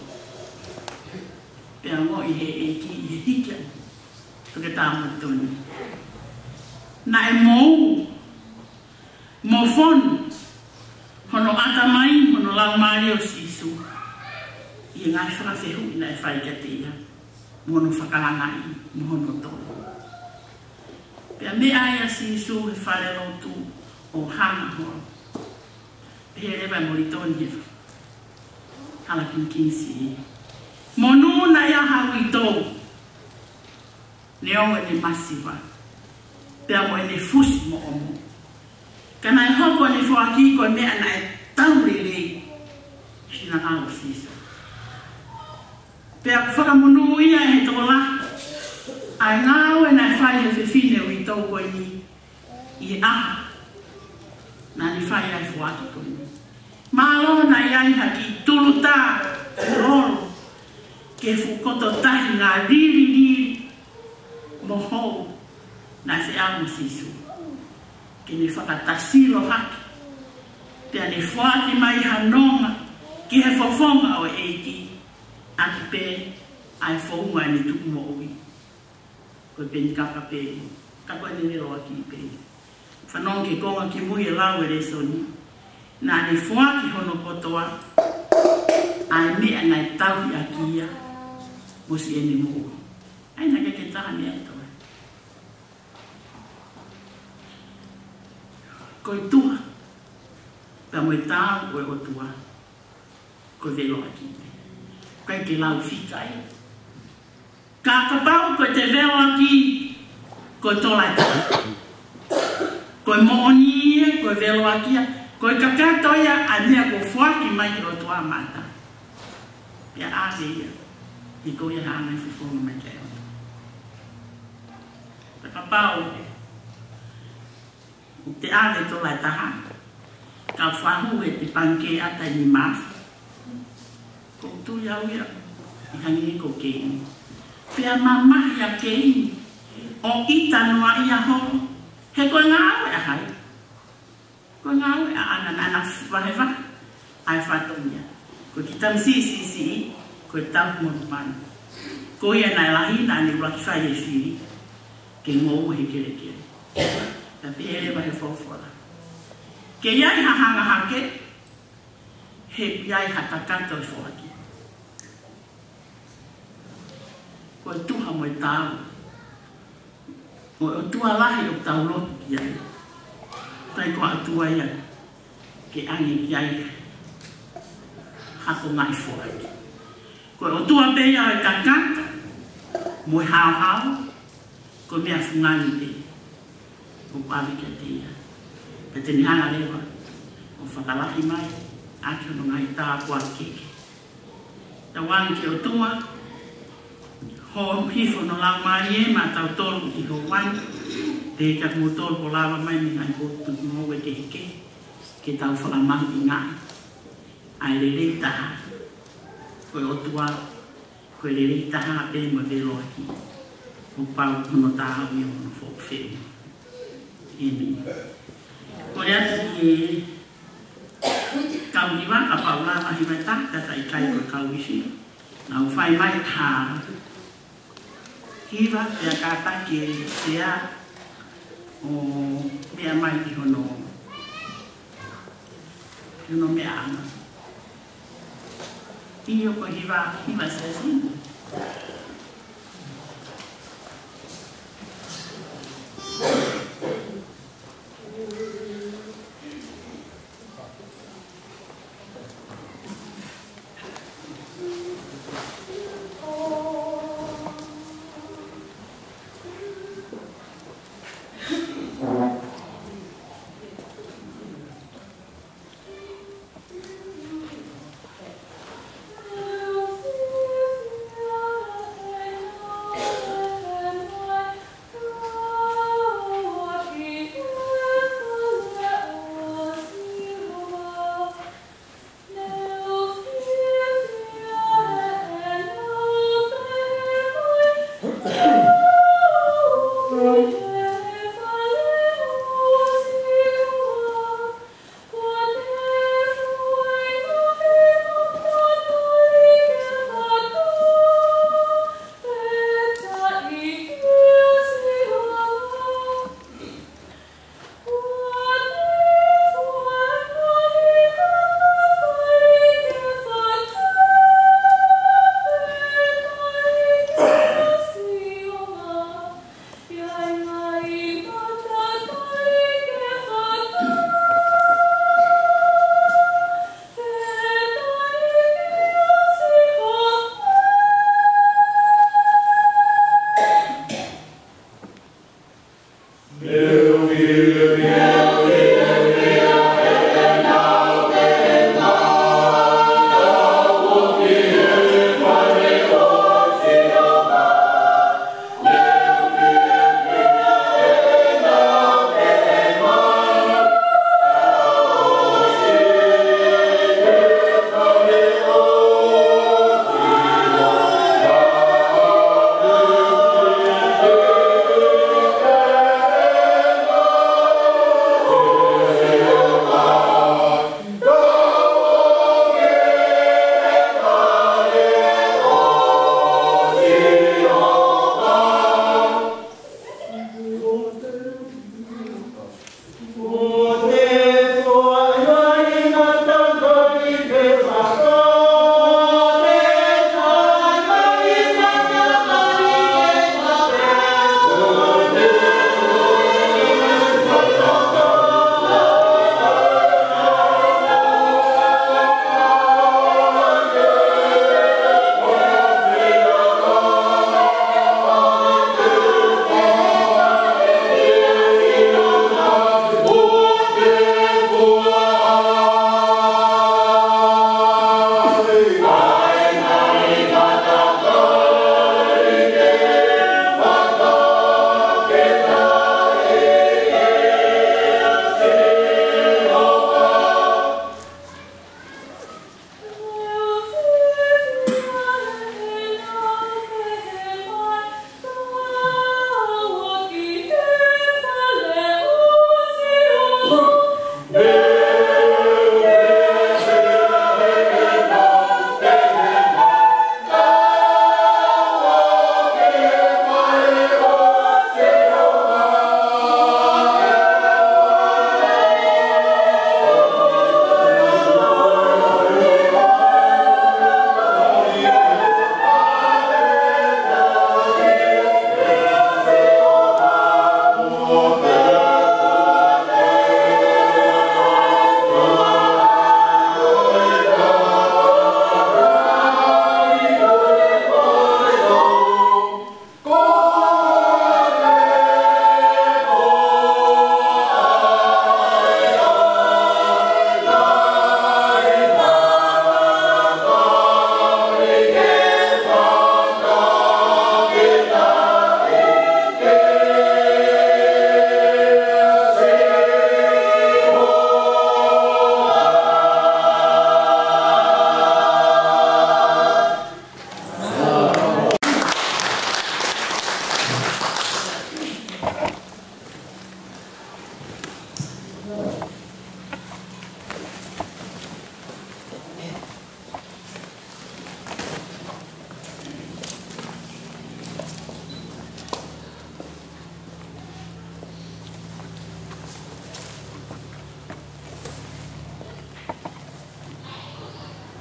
Pea ongoʻi ʻe he ʻEiki ʻi he hiki ʻa Toketā Molitoni, naʻe mou mo fonu hono ʻatamai mo hono laumālie ʻo Sīsū ʻi he ngaahi fakafehuʻi naʻe fai kiate ia, mo hono fakalangaʻi mo hono tolo. Pea meʻa ai ʻa Sīsū he falelotu ʻo hanga ʻo holo. Pehē leva ʻe Molitoni he Hala Kinikini Siʻi, monū naʻe ʻi ai ha uitou, neongo ʻene masiva, pea mo ʻene fusi moʻomoʻo. Ka naʻe hoko ʻene foaki ko e meʻa naʻe tau lelei, finangalo ʻo Sīsū. Pea ʻoku fakamonūʻia ʻe he tokolahi ʻa e ngāue naʻe fai ʻe he fefine uitou ko eni ʻi he ʻaho naʻa ne fai ai e foaki ko eni. Mālō naʻe ʻi ai ha kiʻi tulutā lolo ki he fuʻu koto tahi ngalililili mo hou naʻe feʻao mo Sīsū, ke ne fakatasilo hake, pea ne foaki mai ha nonga ki he fofonga ʻo e ʻEiki, ʻaki pē ʻa e founga ʻene tuʻu moʻui. Ko e penikaka pē, ka ko ʻene veloʻaki pē. Fanongo ki he konga kimui ʻo e lau ʻo e lēsoni. Naʻa ne foaki hono kotoa, ʻa e meʻa naʻe tauhi ʻaki ia mo siʻene moʻui. ʻA ia naʻe ʻikai ke taha meʻa ʻe toe. Ko e tuha pea mo e taau ʻo e ʻOtua, ko e veloʻaki pē. ʻIkai ke lau fika ia. Ka kapau ko e te veloaki, ko e tola ʻe taha. Ko e moʻoni ia, ko e veloaki ia, ko e kakato ia ʻa e meʻa kuo foaki mai ʻe he ʻOtua maʻata. Pea ʻave ia, he ko ia ʻa e anga e fofonga mai ki ai ʻOtua. Ka kapau ʻoku te ʻave tola ʻe taha, ka fahu e te pangikē ʻata ʻe nima afe. ʻOku ou tui au ia, ʻe hangē ko Keini. Pea mamahi ʻa Keini, ʻo ʻita noa ia holo, he ko e ngāue ʻa hai? Ko e ngāue ʻaʻana naʻa na vahevahe ʻa e fatongia. Ko e kiʻi tamasiʻi siʻisiʻi, ko e tau monumanu. Ko ia naʻe lahi naʻa ne ʻuluaki fai e fili, ke ngoue he kelekele. Pea pehē leva ʻe he folofola, ke ʻi ai ha hanga hake, he ʻoku ʻi ai ha kakato ʻe foaki. Ko e tuha mo e taau ʻo e ʻOtua lahi ʻoku tau lotu ki ai. Taʻe ko ha ʻOtua ia ke ʻange ki ai ha konga ʻe foaki. Ko e ʻOtua pē ia ʻo e kakato mo e haohaoa, ko e meʻa fungani pē ʻoku ʻave kiate ia. Pea te ne hanga leva ʻo fakalahi mai ʻaki hono ngaahi tāpuaki kehekehe. Tauange ki he ʻOtua, hoko hifo hono Laumālie maʻatautolu ʻi he houa ni, pea kiate kimoutolu kuo lava mai mei he ngaahi potu tuku ngoue kehekehe, ke tau fakamahuʻingaʻi ʻa e lelei taha, ko e ʻOtua, ko e lelei taha pē mo e veloaki, kuo pau hono tāʻau ʻi hono foʻi feʻunga. ʻĒmeni. Kole atu ki he kau hiva, kapau ʻe lava hiva ʻe taha, kae ʻikai ko e kau ifi. Nau fai mai ha hiva, pea kātaki e sea ʻo meʻa mai ki hono, ki hono meʻa ʻana. ʻIo, ko e hiva, hiva Siasi.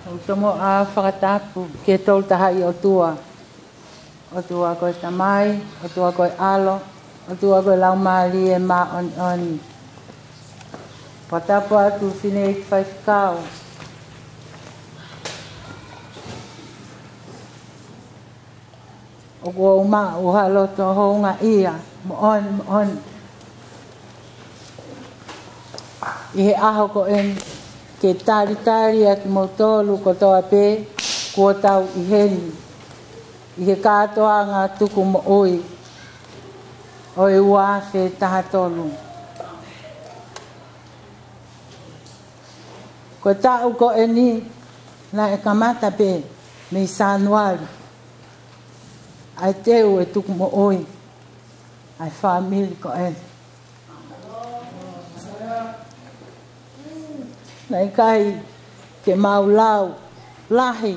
ʻOku tomuʻa fakatapu ki he Tolu Tahaʻi ʻOtua. ʻOtua ko e Tamai, ʻOtua ko e ʻAlo, ʻOtua ko e Laumālie Māʻoniʻoni. Fakatapu atu Fineʻeiki Faifekau. ʻOku ou maʻu ha loto houngaʻia moʻoni moʻoni ʻi he ʻaho ko eni ke talitali ʻa kimoutolu kotoa pē kuo tau ʻi heni ʻi he kātoanga tuku moʻui ʻo e ua afe taha tolu. Ko e taʻu ko eni naʻe kamata pē mei Sānuali ʻa e teu e tuku moʻui ʻa e fāmili ko eni. Naʻe ʻikai ke mau lau lahi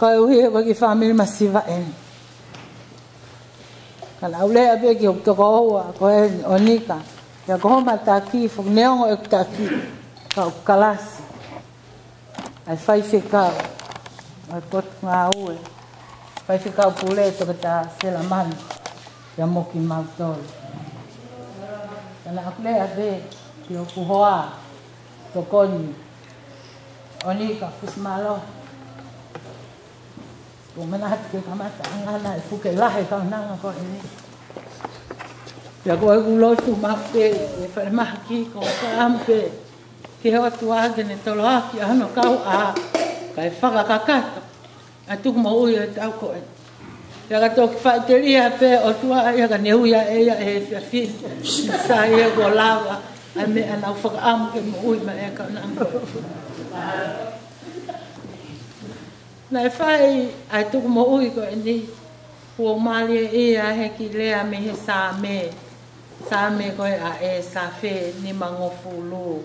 koeʻuhi ko e kiʻi fāmili masiva eni. Ka naʻa ku lea pē ki hoku tokoua ko eni ʻo Nika, pea ko homa taki, foki neongo ʻeku taki, ka ʻoku kalasi ʻa e faifekau ʻa e Potungāue, Faifekau Pule Toketā Selamani, pea mo kimautolu. Ka naʻa ku lea pē ki hoku hoa tokoni ʻo Nika, Fusimalo. Ko e manatu ke kamata ʻa e ngana e puke lahi kaunanga ko eni. Pea ko ʻeku lotu maʻu pē ʻi he falemahaki ko e fakaʻamu pē ki he ʻOtua ke ne toloaki ʻa hono kauʻā kae fakakakato ʻa e tuku moʻui ʻo e taʻu ko eni. Pea ka toki faʻiteliha pē ʻOtua ia ka ne ui ʻa e ia he efiafi ni. Sai ia kuo lava ʻa e meʻa naʻa ku fakaʻamu ke moʻui mai e kaunanga ko eni. Naʻe fai ʻa e tuku moʻui ko eni, kuo mālie ia he kiʻi lea mei he Saame. Saame ko ē ʻa e Saame nimangofulu.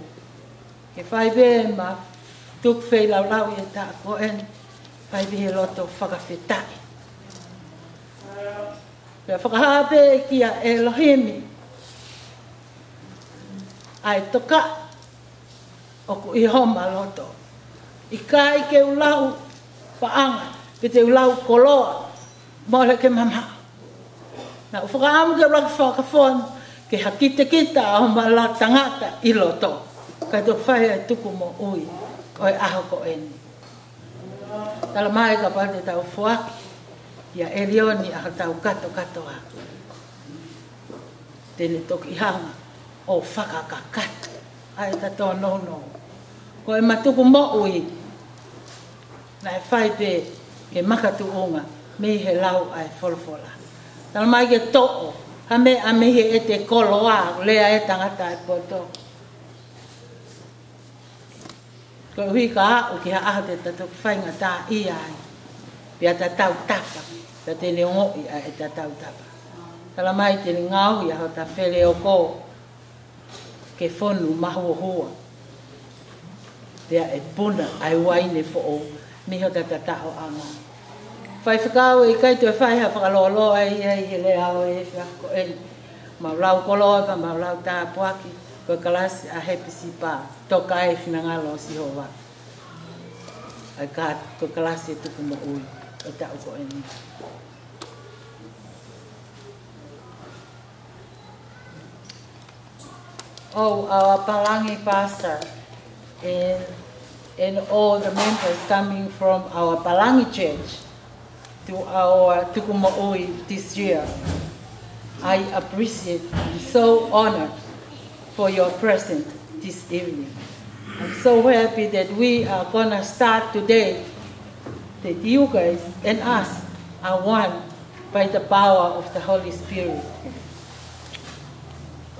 Ke fai pē ma tuku feilaulau ʻi he taʻu ko eni, fai pē he loto fakafetaʻi. Pea fakahā pē kia ʻElohimi ʻa e tokaʻi ʻoku ʻi homa loto. ʻIkai ke u lau paʻanga, pe te u lau koloa, mole ke mamaʻo. Naʻa ku fakaʻamu ke u laka fakafonu, ke hakitekita ʻa homa lau tangata ʻi loto. Kae toki fai ʻa e tuku moʻui ʻo e ʻaho ko eni. Tala mai kapau te tau foaki kia ʻElioni ʻa hotau katokatoa, te ne toki hanga ʻo fakakakato ʻa e tōnounou. Ko e ma tuku moʻui naʻe fai pē ke makatuʻunga mei he lau ʻa e folofola. Tala mai ke toʻo ha meʻa mei he ʻete koloa, lea e tangata ʻa e poto. Koeʻuhi ka aʻu ki ha ʻaho te ta toki faingataʻaʻia ai, pea ta tautapa, pea te ne ongoʻi ʻa e ta tautapa. Tala mai te ne ngaohi ʻa hota feleoko ke fonu mahuohua, pea ʻe puna ʻa e uaine foʻou mei hota tataʻoʻanga. Faifekau, ʻe ʻikai toe fai ha fakalōloa ai ʻi he leʻo ʻo e efiafi ko eni. Mau lau koloa pea mau lau tāpuaki, ko e kalasi ʻa Hepisipa, Toka e Finangalo ʻo Sihova. ʻA ia ko e kalasi e tuku moʻui ʻo e taʻu ko eni. Oh, our Palangi pastor and, and all the members coming from our Palangi church to our Tukumoʻui this year. I appreciate and so honored for your presence this evening. I'm so happy that we are gonna start today, that you guys and us are one by the power of the Holy Spirit.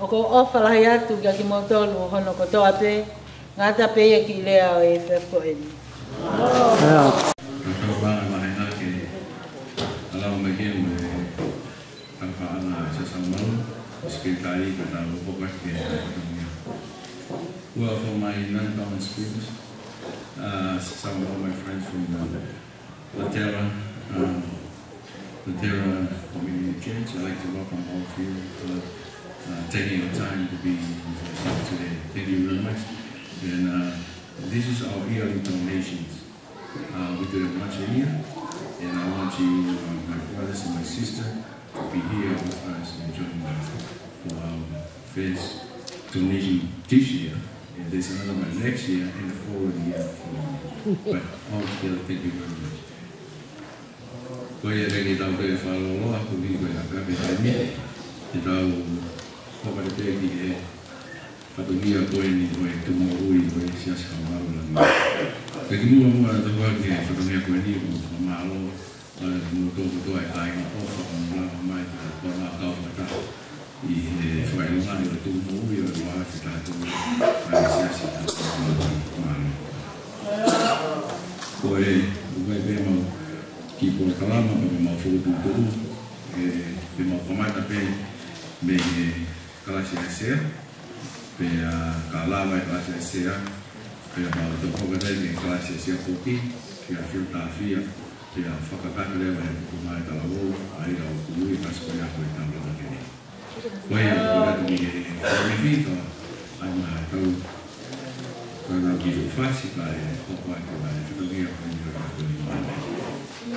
ʻOku ou ʻofa lahi atu kia kimoutolu hono kotoa pē, ngata pē ia ki he leʻo ʻo e efiafi ko eni. Ka tau pāna mahena ke alau mai ke mo e tangata ʻana e sasau mau, o Sekelitali ka tau ʻopo ke fatongia. Well, for my non-Tongan speakers, uh, some of my friends from the Latera, um, Latera Community Church. I'd like to welcome all of you for, uh, taking your time to be with us here today. Thank you very much. And, uh, this is our yearly donations. Uh, we didn't want you here, and I want you, uh, my brothers and my sister, to be here with us and join us for our first donation this year, and there's another one next year and the following year, following year. But altogether, thank you very much. Ko ia, ke tau pē fakalōloa, ko e kiʻi ko e ʻakapē taimi, ke tau hoko atu pē ki he fatongia ko eni ʻo e tumuʻa ui ʻo e Siasi Haʻamalū Langi. Kae kimuʻa muʻa ʻetau hoko atu ki he fatongia ko eni, ʻoku ou fakamālō ʻa e motuʻa kotoa e kāinga ʻofa ʻoku mou lava mai ki he ʻaho ni ke tau fakataha ʻi he fakaʻilonga ʻo e tumuʻa ui ʻo e ua afe taha tolu ʻa e Siasi Haʻamalū Langi. Ko e, ʻoku ʻi ai pē ʻemau kiʻi polokalama, ko ʻemau fokotuʻutuʻu, ē, pea mau kamata pē mei he kalasi ʻa e sea, pea ka lava e kalasi ʻa e sea, pea mau toki hoko atu ki he kalasi ʻa e sea foki, pea fio tāfia, pea fakakakato leva ʻe he puku mā talavou, ʻa ia ʻoku ui ʻa e Siasi ko ia ko e Taulanga Kele. Ko ia, ko ia atu ki he fakafiefia, ʻa ia ʻoku tau, tau nau ki he fasi, kae hoko atu ʻa e fatongia ko eni ʻo e fatongia.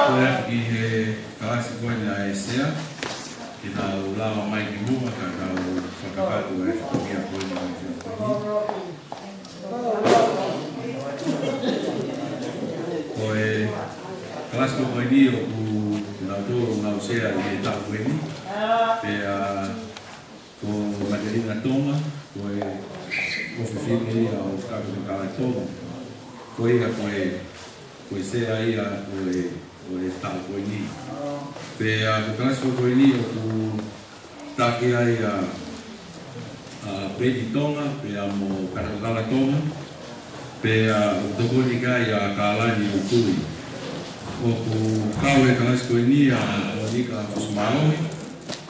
Ko ia ki he kalasi ko eni ʻa e sea, ke nau lava mai ki muʻa, ka tau fakakakato e fatongia ko eni ʻo e fatongia. Ko e kalasi ko eni ʻoku nau tō, nau sea ʻi he taʻu ko eni. Pea ko Matelina Tonga, ko e ʻofefine ia ʻo Kapiteni Kalatonga. Ko ia ko e, ko e sea ia ʻo e, ʻo e taʻu ko eni. Pea ko e kalasi ko eni ʻoku taki ai ʻa, ʻa Peni Tonga, pea mo Kanakokala Tonga, pea ʻoku tokoni ki ai ʻa Kalani Lutui. ʻOku kau he kalasi ko eni ʻa Monika Fusimālohi,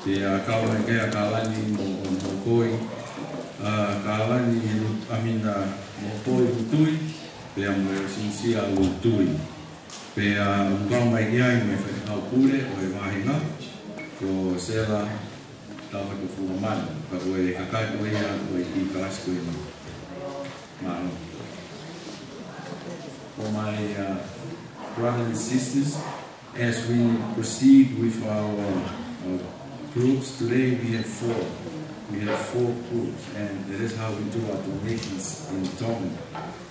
pea kau ai ki ai ʻa Kalani Mo-, Mo-, Mokoi, ʻa Kalani Lu-, ʻa Mina Mokoi Lutui, pea mo Sinisia Lutui. Pea ʻoku kau mai ki ai mo e faifekau pule ʻo e vāhenga, ko Sela Taufaitufuamanu, ka ko e kakato ia ʻo e kiʻi kalasi ko eni. Mālō. For my, uh, brothers and sisters, as we proceed with our, uh, groups today, we have four. We have four groups, and that is how we do our donations in Tongan.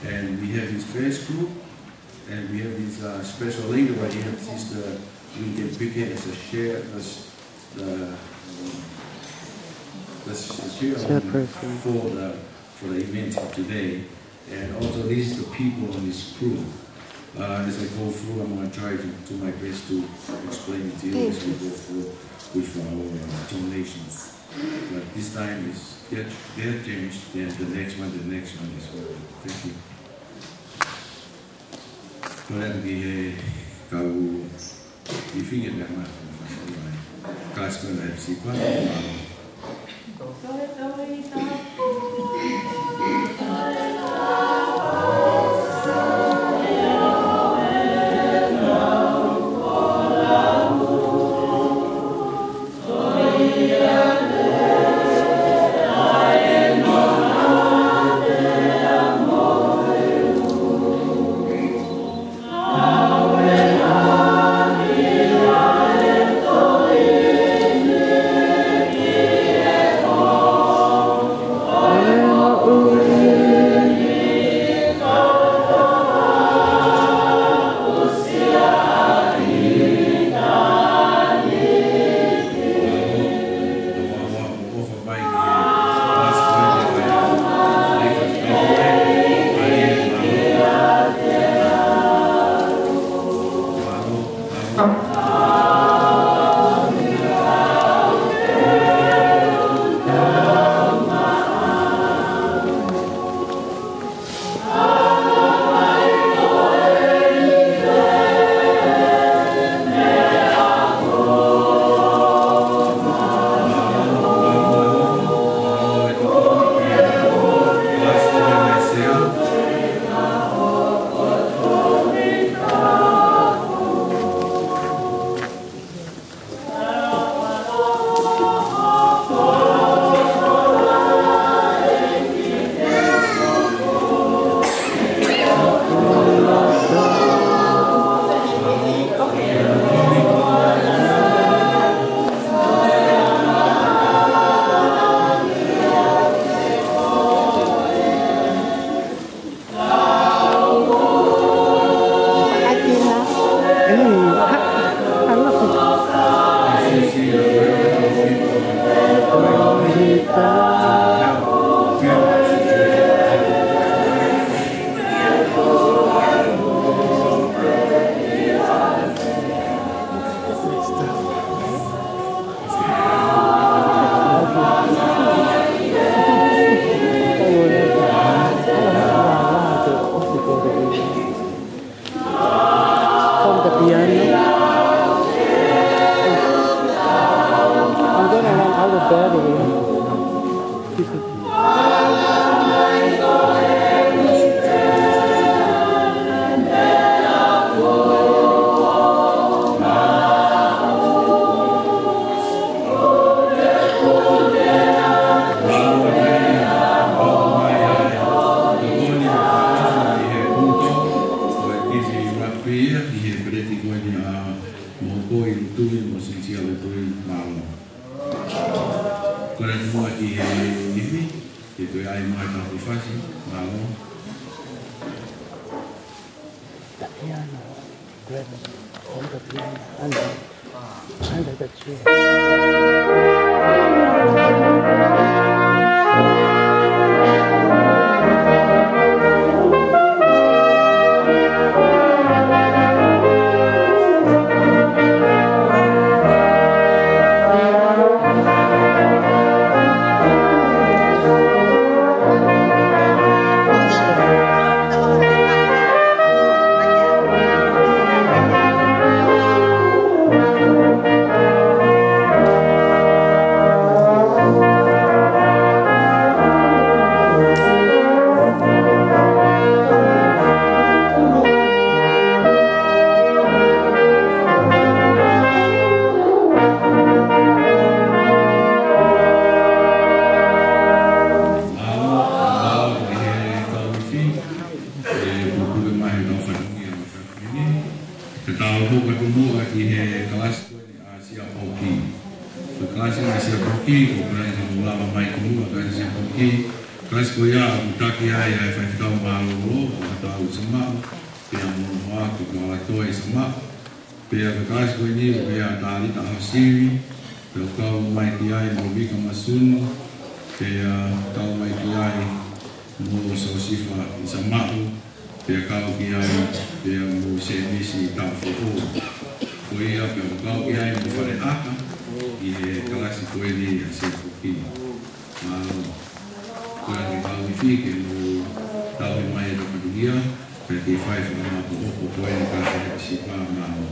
And we have his first group, and we have his, uh, special lady right here, Sister Lincoln Pickett, as a share, as the, the chairwoman Chairperson. for the, for the event today. And also, this is the people on this crew. Uh, as I go through, I'm gonna try to do my best to explain it to you as we go through with our, uh, donations. But this time is, they, they have changed, then the next one, the next one is well. Thank you. Ko e atu ki he kau i fine pea mā, ka sikola e sipa. ʻi he tui mo e sinisia ʻo e tui, mālō. Ko e tuʻu atu ki he ivi, ke toe ʻai mai ʻetau fasi, mālō. The piano, grab it, hold the piano, under, under the chair. Te tau hoko atu muʻa ki he kalasi ko eni ʻa Siapoki. Ko e kalasi ʻa Siapoki, ko e kalasi naʻa mou lava mai ki muʻa, kalasi Siapoki. Kalasi ko ia ʻoku taki ai ʻa e faifekau mālōlō, ʻa Tau Samaʻu, pea mo Noa ko Kalatoa Samaʻu. Pea ko e kalasi ko eni ʻoku ʻi ai ʻa Talita Hosili, pea kau mai ki ai mo Vika Masunu, pea kau mai ki ai mo Sosifa Samaʻu, pea kau ki ai, pea mo Semisi Tafoʻou. Ko ia pea kau ki ai mo Fale ʻAka, ʻi he kalasi ko eni ʻa Siapoki. Mālō. Ko e ʻange kau ifi ke mou tauhi mai ʻetau fatongia, kae kei fai fakamāʻopoʻopo ko eni kalasi he sipa, mālō.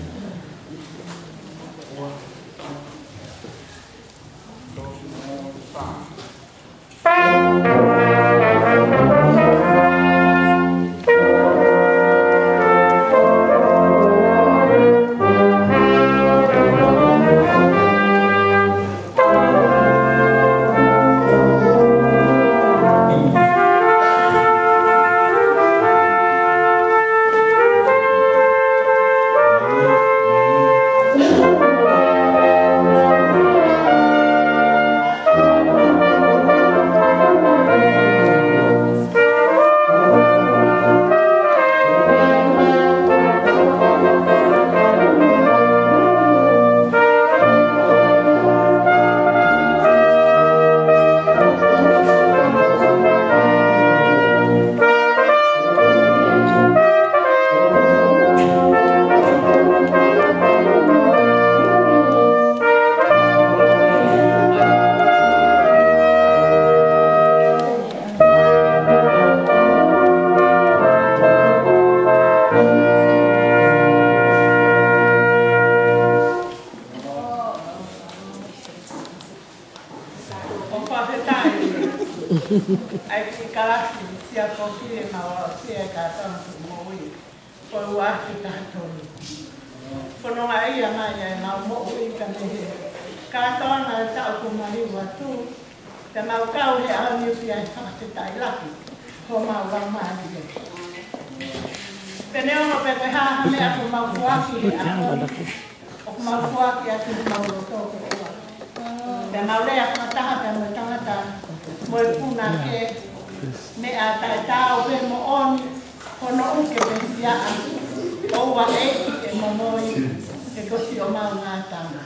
ʻOku fakafetaʻi ʻa e kiʻi kalasi Siapoki ʻemau aʻusia ʻe kātoa ʻemau moʻui. Ko e ua afe taha tolu. Fononga ia mai ʻa ʻemau moʻui ka mei he kātoanga ʻo e taʻu kuo maliu atu, te mau kau he ʻaho ni pea ʻi he fakafetaʻi lahi homau laumālie. Pea neongo pe ko e hā ha meʻa kuo mau foaki he ʻaho ni, ʻoku mau foaki atu homau loto kotoa. Pea mau lea fakataha pea mo e tangata mo e punake, meʻa taʻetaau pē moʻoni, hono uke pē siaʻa, ʻoua ʻe ʻi he momoi, he ko siʻomau ngataʻanga.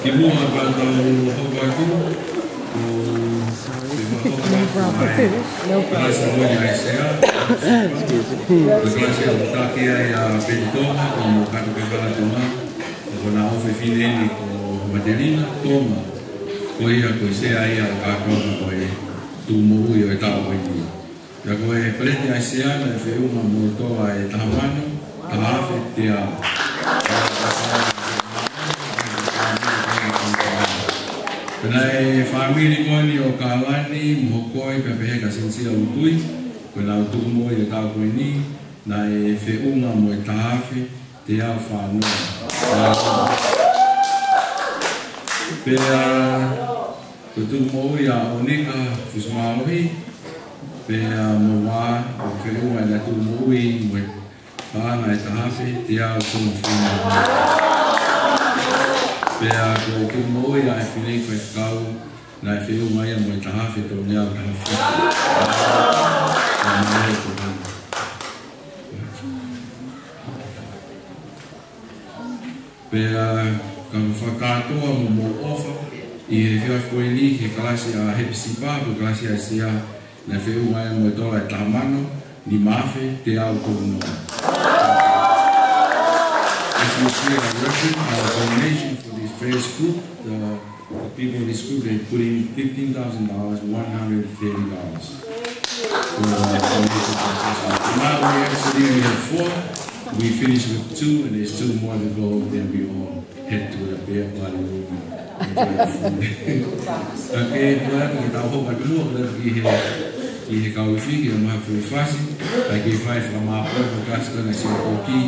Kimuʻa pea tau hoko atu, ko e kimuʻa hoko atu, no problem. No problem. Kalasi ko eni ʻa ʻAisea. Excuse me. Ko e kalasi ʻoku taki ai ʻa Peni Tonga, ko Moʻokatu Kefala Tonga, ko hona ʻofefine eni ko Matelina Tonga. Ko ia ko e sea ia ʻo e kātoanga ko e tuʻu moʻui ʻo e taʻu ko eni. Pea ko e paleti ʻa e sea naʻe feʻunga mo e tola ʻe taha mano, taha afe teau. Pea naʻe fāmili ko eni ʻo Kalani, Mohokoi, pea pehē kia Senisia Utui, ko ʻenau tuʻu moʻui ʻo e taʻu ko eni, naʻe feʻunga mo e taha afe teau fā noa. Pea ko e tuʻu moʻui ʻa ʻOnika Fusimālohi, pea mo Vā, ʻoku feʻunga ʻenau tuʻu moʻui mo e paʻanga ʻe taha afe teau tolungofulu. Pea ko e tuʻu moʻui ʻa e fineʻeiki faifekau, naʻe feʻunga ia mo e taha afe tolumeau taha fitu. Pea ka u fakakātoa mo hoʻomou ʻofa ʻi he efiafi ko eni ki he kalasi ʻa Hepisipa, ko e kalasi ʻa ʻAisea, naʻe feʻunga ia mo e tola ʻe taha mano, nima afe teau tolu noa. As you see, I reckon our donation for this first group, the The people in this group, they put in fifteen thousand dollars, one hundred thirty dollars. So, uh, now we actually, we have four. We finished with two, and there's two more to go. Then we all head to the beer party room and enjoy the food. Okay, ko ia ʻoku tau hoko atu, ko ia ki he, ki he kau ifi, ki he maha fuli fasi, ʻai ke fai fakamālō, ko e kalasi ko ena ʻa Siaopoki,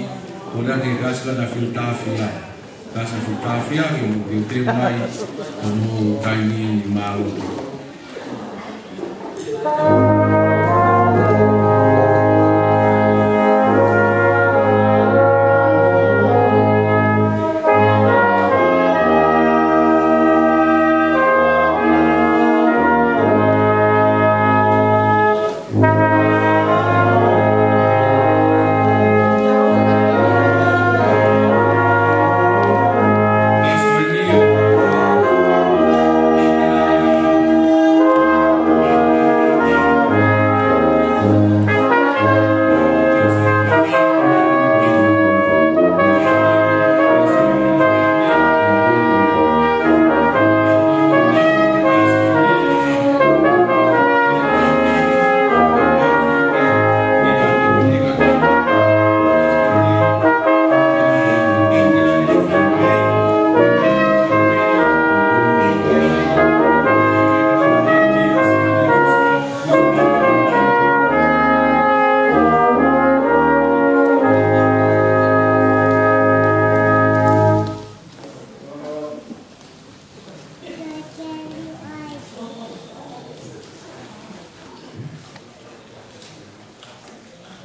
ko ia ki he kalasi ko ena ʻa Filitāfia. Kalasi ʻa Filitāfia, ke mou teuteu mai, ko hoʻomou taimi ni, mālō.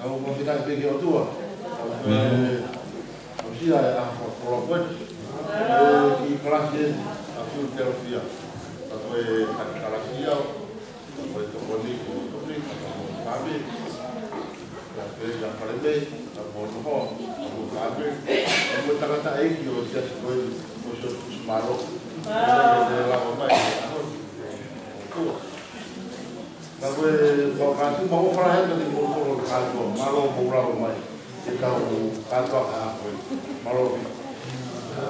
Tau fakafetaʻi pē ki he ʻOtua. Tau pē, tau sio ʻa e ʻaho ko e koloa ko eni. ʻE, ki he kalasi ʻa Filitāfia. Tau pē taki kalasi au. Tau pē tokoni ko Tokoni, tau pē fāmili. Tau pē ka fale mei, tau pē noho, tau pē fāmili. Tau pē tangataʻeiki ʻo e siasi ko eni, ko Siaosi Fusimālohi. Tau pē lava mai, ʻaho ni. ʻOtua. Ka ko e pau ka tu mau fala he ka te mau tolo ka tu mālō mo lava mai. Ke tau ka tu a ka ko e. Mālō.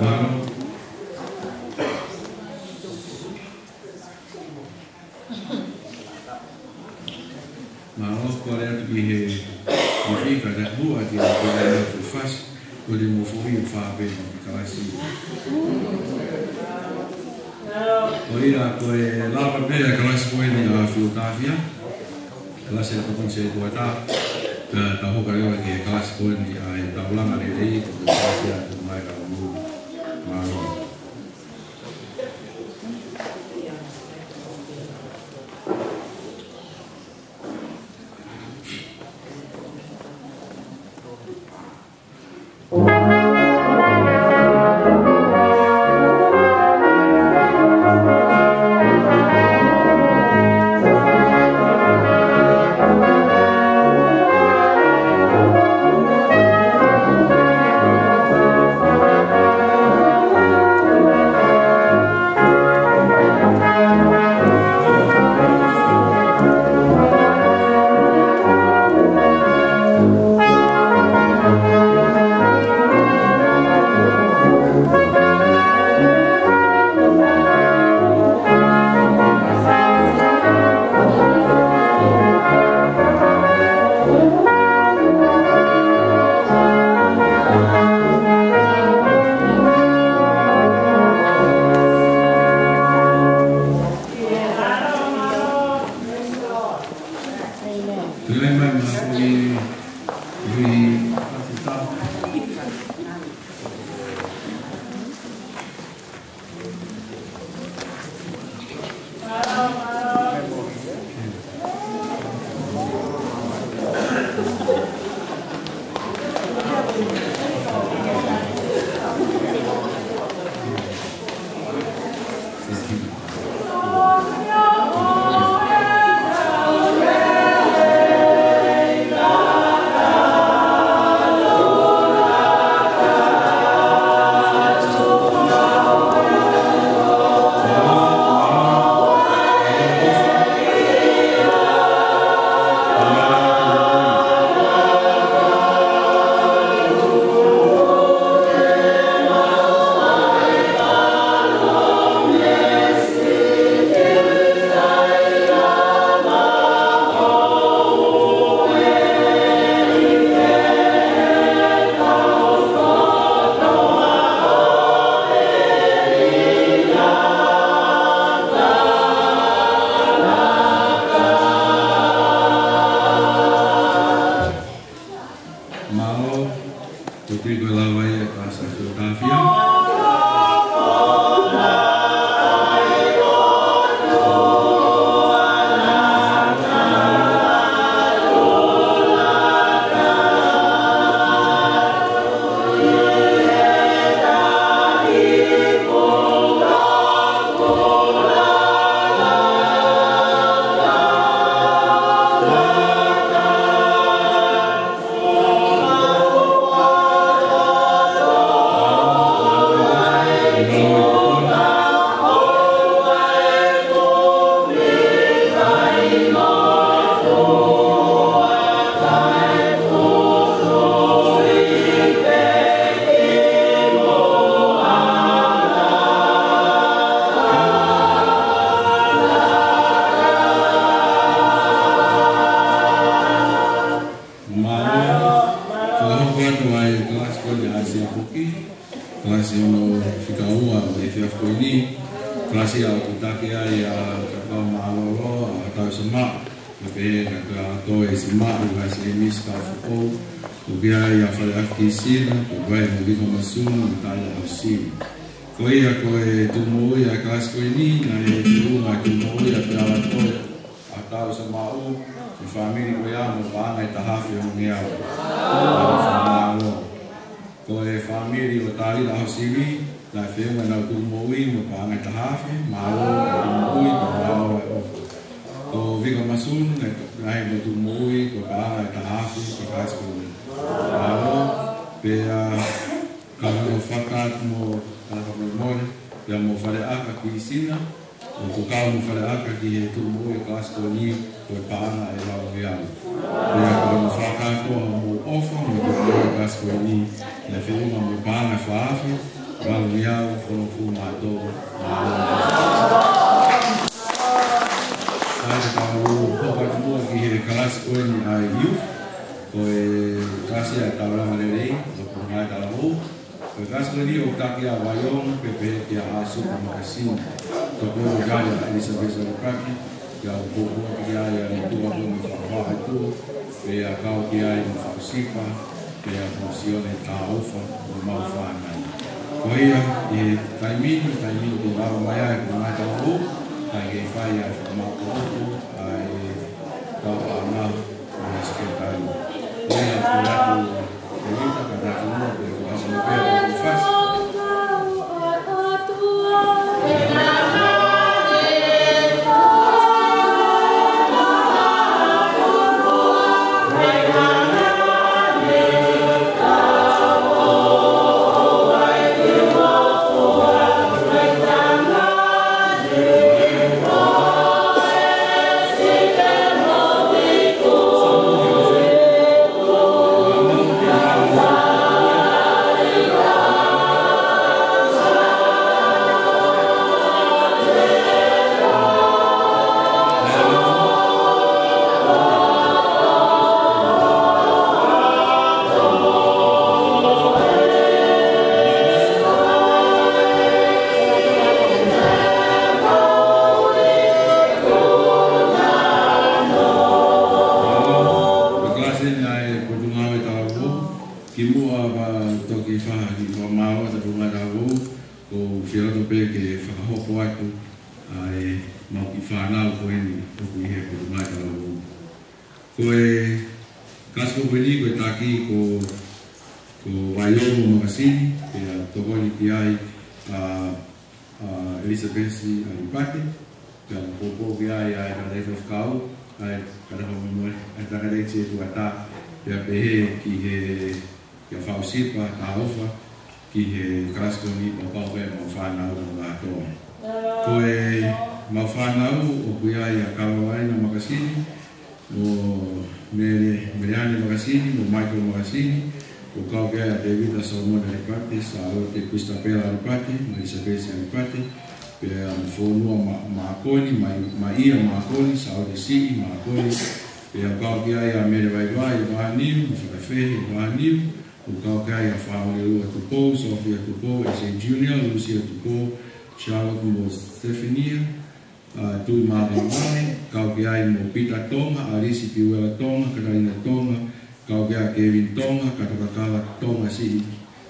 Mālō. Mālō, ko e lea atu ki he, ki he fika ka hua ki he, ki he lea atu fasi, ko e mo foʻi e fā pē mo kalasi. Ko ia ko e lava pē ʻa e kalasi ko eni ʻa Filatāfia, kalasi ʻa e tokoni setuata, pea tau hoko leva ki he kalasi ko eni ʻa e taulanga lelei, ko e kalasi ʻa e Tuʻi Māʻoniʻoni. Mālō. Mālō, ko e tui ko e lava ia ʻa e kalasi ʻa Filatāfia. Mālō, fakahoko atu ʻa e kalasi ko eni ʻa e Siapoki, kalasi hono fika ua ʻo e efiafi ko eni, kalasi ʻoku taki ai ʻa Kapaʻu Mālōlō, ʻa Tausa Maʻu, pea pehē kia Toʻe Simaʻu, kalasi ʻa Misi Kafoʻou, ʻoku ʻi ai ʻa Faleʻaka Kisina, pea pehē mo Viko Masunu, mo Tala Hosini. Ko ia ko e tuʻu moʻui ʻa e kalasi ko eni, naʻe feʻunga e tuʻu moʻui ʻa Tala Toʻe, ʻa Tausa Maʻu, mo e fāmili ko ia mo e paʻanga ʻe taha afe onongeau. Mālō. Ko e fāmili ʻo Talila Hosini, naʻe feʻunga ʻenau tuʻu moʻui mo e paʻanga ʻe taha afe, mālō e tuʻu moʻui, pea mālō e ʻofa. Ko Viko Masunu, naʻe, naʻe mo e tuʻu moʻui, ko e paʻanga ʻe taha afe, ko e kalasi ko eni. Mālō, pea, ka hano fakatapu mo, ka hano mole, pea mo Faleʻaka Kisina, ʻoku kau mo Faleʻaka ki he tuʻu moʻui ʻo e kalasi ko eni, ko e paʻanga ʻe valungeau. Pea ko hono fakakātoa mo e ʻofa mo e tuʻu moʻui ʻo e kalasi ko eni, naʻe feʻunga mo e paʻanga ʻe fā afe, valungeau, ono fulu mā tolu, mālō. Sai, ka u hoko atu muʻa ki he kalasi ko eni ʻa e youth, ko e kalasi ʻa e taulanga lelei, ʻo Pongahai Talavou. Ko e kalasi ko eni ʻoku taki ʻa Vaiomi, pea pehē kia ʻAsuka Makasini. Ko e kau kia ʻElisapesi Alipaki, ʻoku ou poupou ki ai ʻa e lotu ʻa e Tuʻi mo e fakavahevahe ʻa e Tuʻi, pea kau ki ai mo Fausipa, pea mo Sione Taufa, mo ʻemau fānau. Ko ia, ʻi he taimi ni, taimi ni ke lava mai ai ʻa e ngaahi talavou, kae kei fai ʻa e fakamaʻopoʻopo ʻa e tauʻanga ʻo e sekelitali. Ko ia, ko ia atu, ko ia atu, ko ia atu, ko ia atu, ko ia atu. Ko e kalasi eni ʻa e Potungāue Talavou. Kimuʻa pea toki fai ha kiʻi fakamālō atu ki he Potungāue Talavou, ʻoku ou fie loto pē ke fakahoko atu ʻa ʻemau kiʻi fānau ko eni ʻoku ʻi he Potungāue Talavou. Ko e kalasi ko eni ko e taki ko, ko Vaiomo Makasini, pea tokoni ki ai ʻa ʻa ʻElisapesi Alipaki, pea ʻoku ou poupou ki ai ʻa e tangataʻeiki faifekau, ʻa e tangataʻeiki faifekau, ʻa e tangataʻeiki sētuata, pea pehē ki he, kia Fausipa Taufa, ki he kalasi ko eni pea pau pē mo e fānau ʻo e ngaahi toa. Ko ʻemau fānau ʻoku ʻi ai ʻa Kalolaina Makasini, mo Mele-, Meleane Makasini, mo Michael Makasini, ʻoku kau ki ai ʻa Tēvita Solomone Alipaki, Sālote Christabella Alipaki, mo ʻElisapesi Alipaki, pea mo Fonua Ma-, Makoni, Mai-, Maia Makoni, Sālote Siʻi Makoni, pea kau ki ai ʻa Mele Vaivai Vāniu, mo Fakafehi Vāniu, ʻoku kau ki ai ʻa Fāmili Lua Tupou, Sofia Tupou, S A Junior, Lucia Tupou, Charlotte mo Stefania, ʻa Tui Māvangavane, kau ki ai mo Pita Tonga, ʻAlisi Piuela Tonga, Katalina Tonga, kau ki ai Kevin Tonga, Katokakala Tonga Siʻi,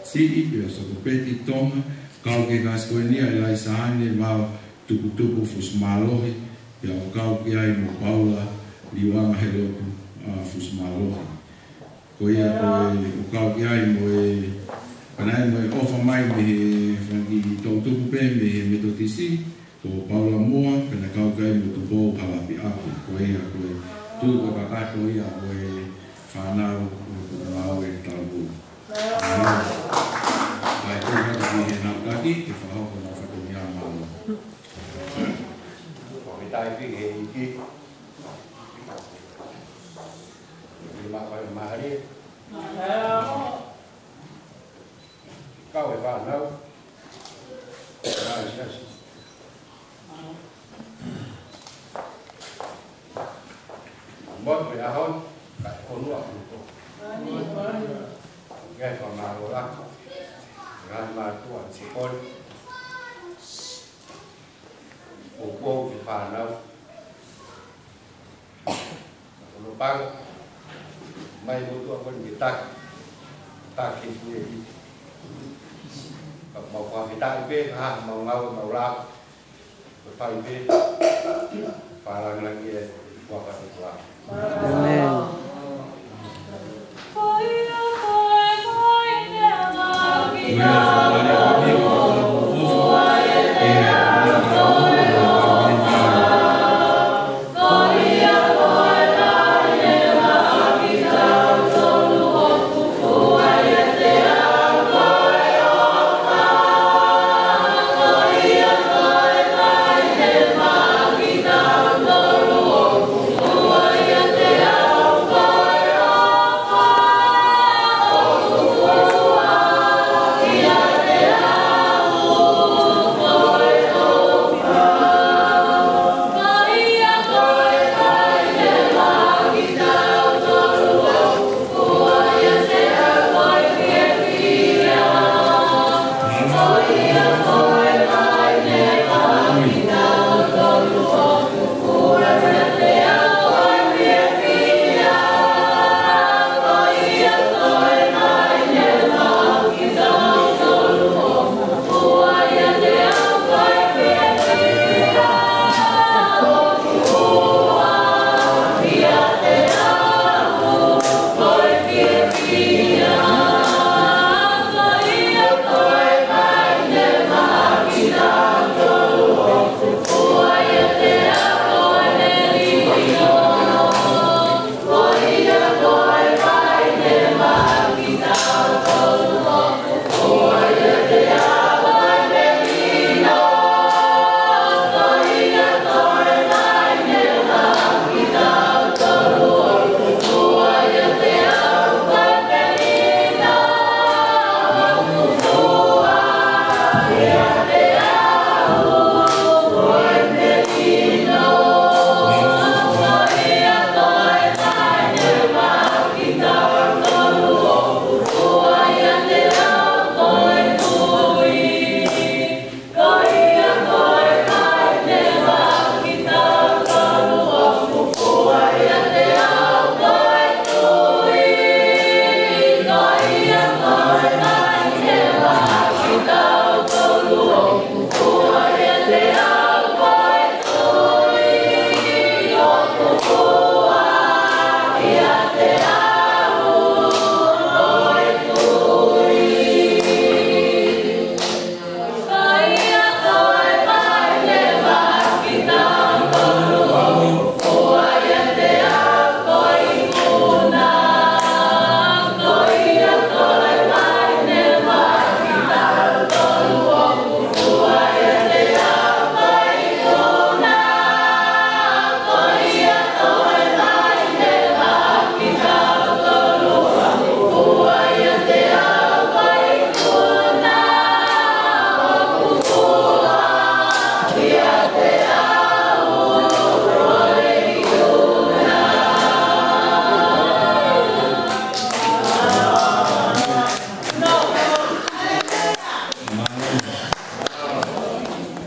Siʻi, pea Sokopeti Tonga, kau ki he kalasi ko eni ʻa ʻIlaisa ʻAne Vao Tuputupu Fusimālohi, pea ʻoku kau ki ai mo Paula Liuanga Helotu, ʻa Fusimālohi. Ko ia ko e ʻoku kau ki ai mo e, pea naʻe mo e ʻofa mai mei he fanga kiʻi toʻutupu pē mei he Metotisi, ko Paula Moa, pea naʻe kau ki ai mo Tupou Halapiʻapi. Ko ia ko e tuʻu ko e kakato ia ʻo e fānau ʻo e Potungāue Talavou. Kae tuku atu ki heʻenau taki, ke fakahoko ʻenau fatongia. Mālō. Ko e taimi ke iki. Ni ma ko e mahali. Kau e fānau. Ngaahi siasi. Mo e ʻaho ni, kae ʻoua ʻe tuku. Ke fakamālō lahi. Ngaahi mātuʻa ʻi Sipoli. ʻOku ou ke fānau. Kono panga. Mai mo tua ko ni ke taki. Taki ku e i. Ka mau fakafetaʻi pē, ka mau ngāue mau lao. Ko e fai pē. Fālangilangi e kua ka te kua. ʻĒmeni.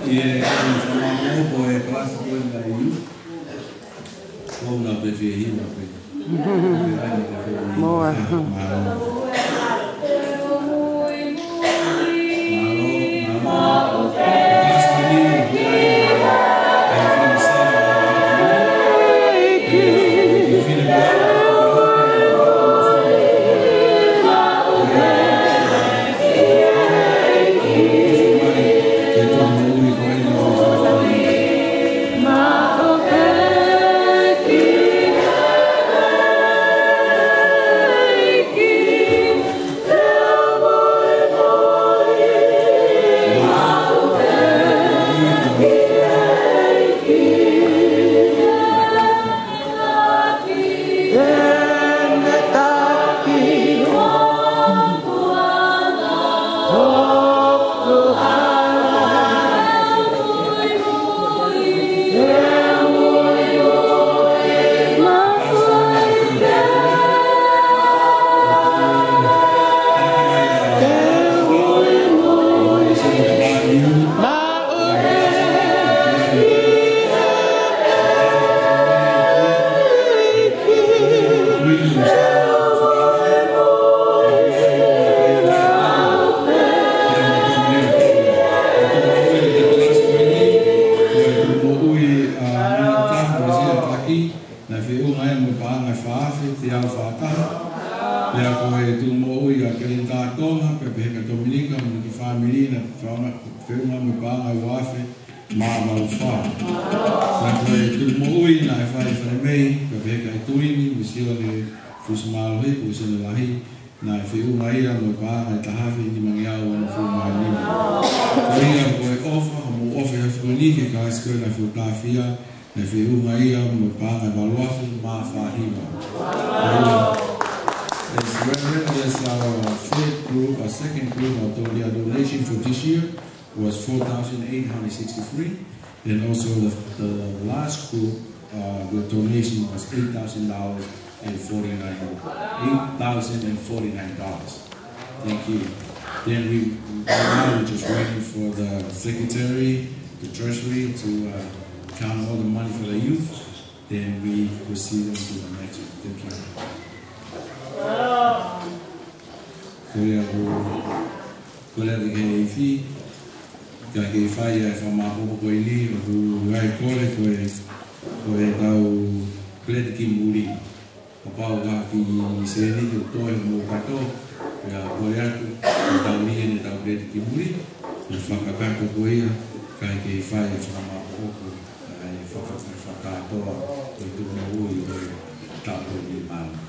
ʻI he kau fakamāʻopoʻopo e kalasi ko eni ʻa e ʻiu. Ko ena pē fie hiva pē. Moa. Mālō. Mālō, mālō. Naʻe feʻunga ia mo e paʻanga ʻe fā afe teau fā taha. Pea ko e tumuʻa ʻa Kelinitā Tonga, pea pehē kia Tominika mo e kiʻi fāmili, naʻe feʻunga mo e paʻanga ʻe ua afe mā valu fā. Pea ko e tumuʻa naʻe fai ʻe Falemei, pea pehē kia Tuini, mo Sila ke fusi mālohi, ko Sila lahi, naʻe feʻunga ia mo e paʻanga ʻe taha afe nimangeau onongofulu mā nima. Ko ia ko e ʻofa, hoʻomou ʻofa ʻi he ʻaho ko eni ki he kalasi ko ē naʻe fakatātā, naʻe feʻunga ia mo e paʻanga ʻe valu afe mā fā hiva. As Reverend, there's our third group, our second group, our don-, our donation for this year was four thousand eight hundred sixty-three, and also the, the last group, uh, the donation was eight thousand dollars and forty-nine, eight thousand and forty-nine dollars. Thank you. Then we, right now we're just waiting for the secretary, the treasury to, uh, count all the money for the youth. Then we proceed on to the next one. Thank you. Ko ia ko, ko ia te ke ifi, ka ke fai e fakamāʻopoʻopo ko eni, ʻoku ʻi ai e kole ko e, ko e tau peleti ki muli. Kapau ʻoku ʻi ai ha kiʻi sēniti ʻoku toe mo kato, pea kole atu, ʻe tau mie ne tau peleti ki muli, ʻe fakakakato ko ia, kae ke fai e fakamāʻopoʻopo, ʻa e faka-, fakakātoa, ʻo e tumuʻa ʻo e tau peleti mālō.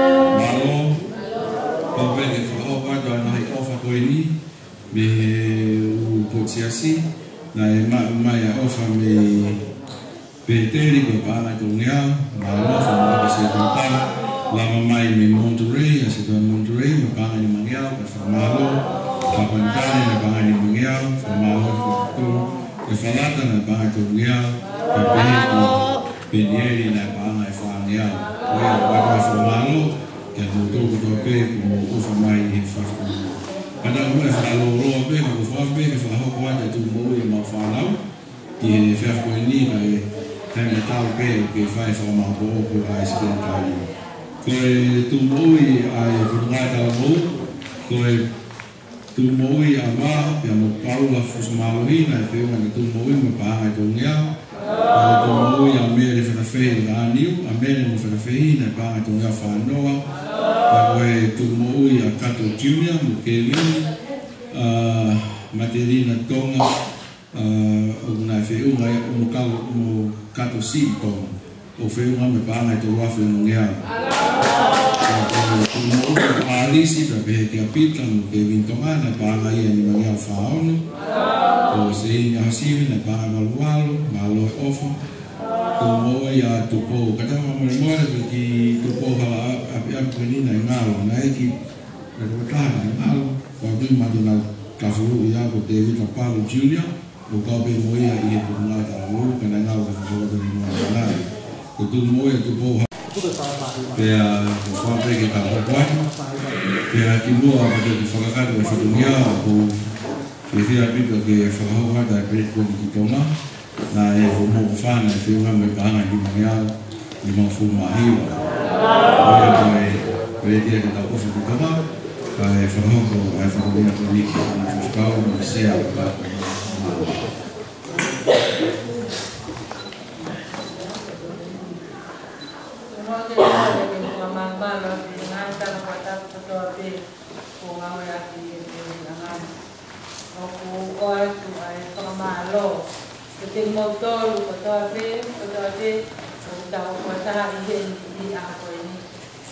Mālō, pau pē ke fakahoko atu ʻa e ngaahi ʻofa ko eni mei he ʻū potu siasi, naʻe maʻu mai ʻa e ʻofa mei Pēteli ko e paʻanga ʻe tolungeau, mālō, fakamālō ki he setuata. Lava mai mei Monterey, ʻa e setuata Monterey, mo e paʻanga ʻe nimangeau, ko e fakamālō. Papua New Guinea, mo e paʻanga ʻe nimangeau, fakamālō ki he tolu. Ko e Falata, mo e paʻanga ʻe tolungeau, pea pehē ki Penieli, mo e paʻanga ʻe fāngeau. Ko ia, ʻoatu ʻa e fakamālō kiate kimoutolu kotoa pē kuo mou ʻofa mai he efiafi ko eni. Ka naʻa ku meʻa fakalōloa pē, ka ʻoku ou fakaʻamu pē ke fakahoko atu e tuʻumoʻui ʻemau fānau ki he efiafi ko eni, kae taimi tatau pē ke fai e fakamāʻopoʻopo ʻa e sekelitali. Ko e tuʻumoʻui ʻa e Potungāue Talavou, ko e tuʻumoʻui ʻa Vā pea mo Paula Fusimālohi, naʻe feʻunga ʻenau tuʻumoʻui mo e paʻanga ʻe tolungeau. Ko e tuʻumoʻui ʻa Mele Fetafehi ʻAniu, ʻa Mele mo Fetafehi, naʻe paʻanga ʻe tolungeau fā noa. Pea ko e tuʻumoʻui ʻa Kato Junior mo Kevin, ʻa Matelina Tonga, ʻa, ʻoku nau feʻunga ia mo Kau mo Kato Siʻi Tonga. ʻOku feʻunga mo e paʻanga ʻe tolu afe onongeau. Pea ko e tuʻumoʻui ʻa Alisi, pea pehē kia Pita mo Kevin Tonga, naʻe paʻanga ia ʻe nimangeau fā ono. Ko Seini ʻAhasivi, naʻe paʻanga ʻe valu valu, mālō e ʻofa. Tuʻumoʻui ʻa Tupou, ka tau fakamolemole ki he Tupou Hala ʻa, ʻa, ʻa, ko eni naʻe ngalo, naʻe ʻi ai e tokotaha naʻe ngalo, ko e tui mātou naʻa tau fulu ia ko Tēvita Palu Junior, ʻoku kau pē mo ia ʻi he Potungāue Talavou, ka naʻe ngalo ka fakahoko atu ʻi he ngaahi ʻaho ni. Ko e tuʻumoʻui ʻa Tupou Hala. Pea ʻoku ou fakaʻamu pē ke tau hoko atu. Pea kimuʻa pea toki fakakakato e fatongia, ʻoku ou fiefia ʻaupito ke fakahoko atu ʻa e peleti ko eni ki Tonga. Naʻe ʻoku mou ʻofa, naʻe feʻunga mo e paʻanga ʻe nimangeau nimangofulu mā hiva. Ko ia ko e peleti ia ke tau ʻofa ki Tonga, kae fakahoko ʻa e fatongia ko eni ki he Faifekau mo e Sea ʻo e Pālangi. Kuo mau te lava ke fakamālō atu ki he ngaahi tangata kotoa pē kuo ngāueʻaki ʻi he peleti ni. ʻOku ou ʻoatu ʻa e fakamālō kiate kimoutolu kotoa pē, kotoa pē, ʻoku tau fakataha ʻi heni ʻi he ʻaho ko eni,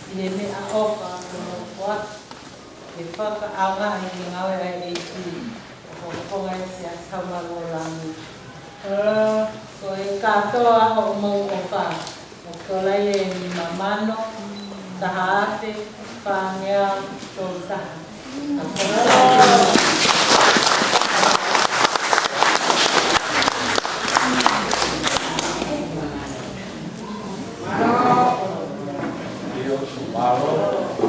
ʻi he meʻaʻofa kuo mou foaki ke fakaʻaongaʻi e ngāue ʻa e ʻEiki ʻo fakafofongaʻi e Siasi Haʻumalu ʻo Langi. Ko e kātoa hoʻomou ʻofa ʻoku tolai ʻe nima mano, taha afe, fāngeau, tolu taha.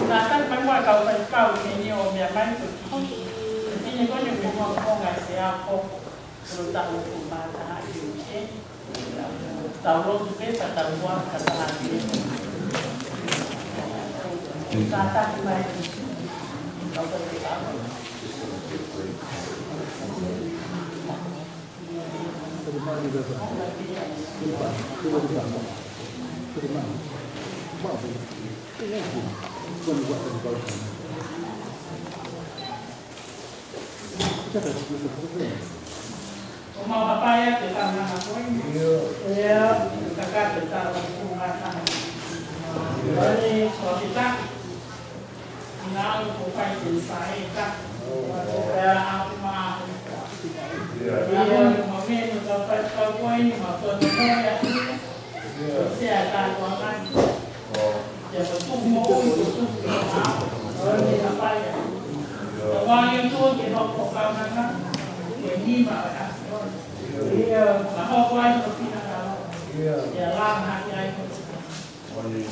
Nā, tali mai muʻa e kau faifekau ke ne ʻomai mai e toki. Fine ko eni ʻoku fakafofongaʻi e Sea Hoko. Tolu taha ʻoku mātaha ʻi he tau lotu pē, ka tau ua, ka tau ake. Kātaki mai. Kau faifekau. ʻOku mau hapai atu e tau ngana ko eni. ʻIo, kakato e tau ngana ko eni. Ko e taki. Ngā ʻoku fai te sae taki. Pea ʻaku mā. ʻIo, mo me no ka fai kau ko eni, ma ko no mo ia. Sea ka ko angai. Ia ko tuʻumoʻui, ko tuʻumoʻui. Ka fai. Ka fai o tuʻu ke hoko ka ngana. Ke nima ka. Ia. Ka hoko ai ko pina ka. Ia. ʻe langa hake ai.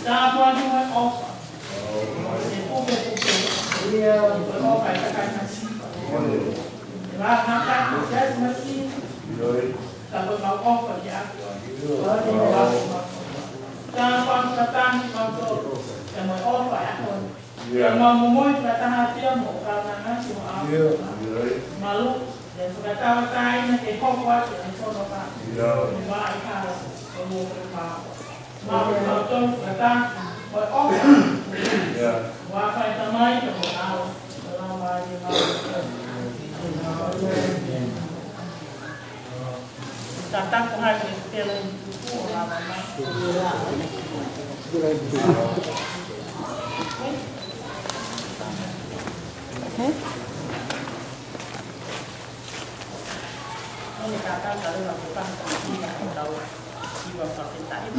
Tāpuaki mo e ʻofa. ʻE pukepuke. Mo e ʻofa ʻa e kakai masiva. ʻE langa hake ai ʻa e siasi masiva. Ka ko ʻemau ʻofa kiate koe. Tāpuaki fakataha kimautolu. Pea mo e ʻofa ʻa e ʻaho ni. Ke mau momoi fakataha ʻia moʻo kaunanga ki hoʻo ʻao. Malu, ke fakatauʻatāina ke hoko atu ʻa e fononga. Ke vaʻa ʻi hala, ʻo luo ke pā. Mau ke mau tonu fakataha, ʻo e ʻofa. Ua fai Tamai, ʻo e ʻAlo, ʻo e Laumālie Māʻoniʻoni. Tatako hai e tele ni tuku ʻo lava mai. Hē? ʻO ne tataka leva ko e taha ko e ʻiva ʻo tau ʻiva fakataha.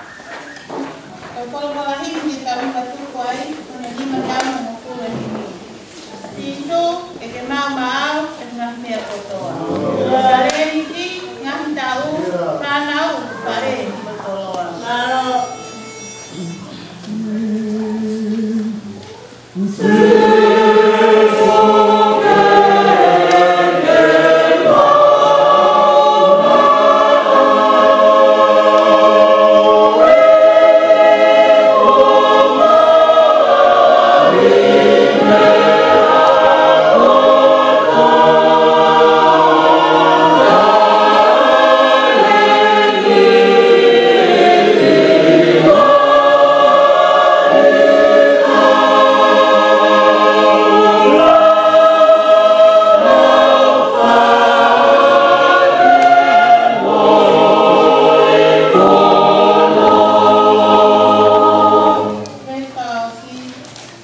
Ko e folofola himi ke tau fakatupu ai, ko e nima taha hongofulu mā nima. Sīsū, ʻe ke maʻu maʻau ʻa e ngaahi meʻa kotoa. Fale ni ki he ngaahi taʻu, fānau, fale ni mo e koloa.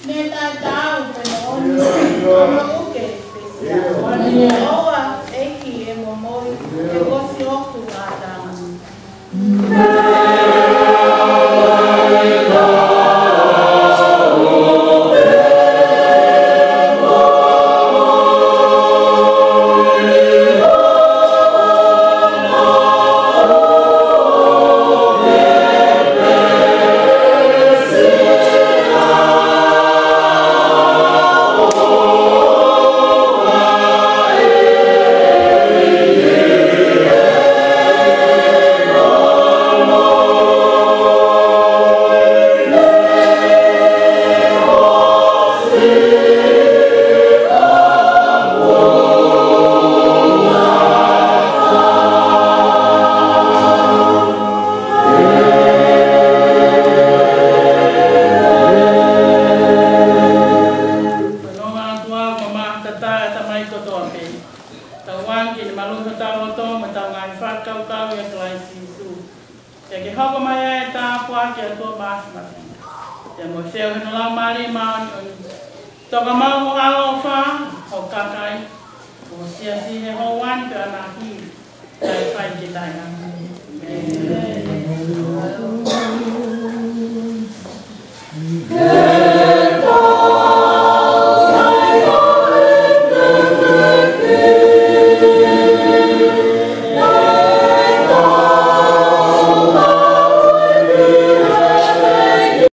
Meʻa taʻetaau pē moʻoni, ʻa e moʻui ke pēsia. ʻOua ʻEiki ʻe momoi, ʻe ʻosi ʻoku ʻatā. Fanongo atu ā, ko e maʻu tatau ʻa e tamai kotoa pē. Tauange ke ne maluʻi hotau loto mo ʻetau ngaahi fakakaukau ʻia Kalaisi Sīsū. Pea ke hoko mai ai ʻa e tāpuaki ʻa e ʻOtua Māfimafi, pea mo e feohi hono Laumālie Māʻoniʻoni, toka maʻu ho ʻaloʻofa, ho kakai, ho siasi he houa ni pea ʻanahī, kae fai ki taʻengata. ʻĒmeni.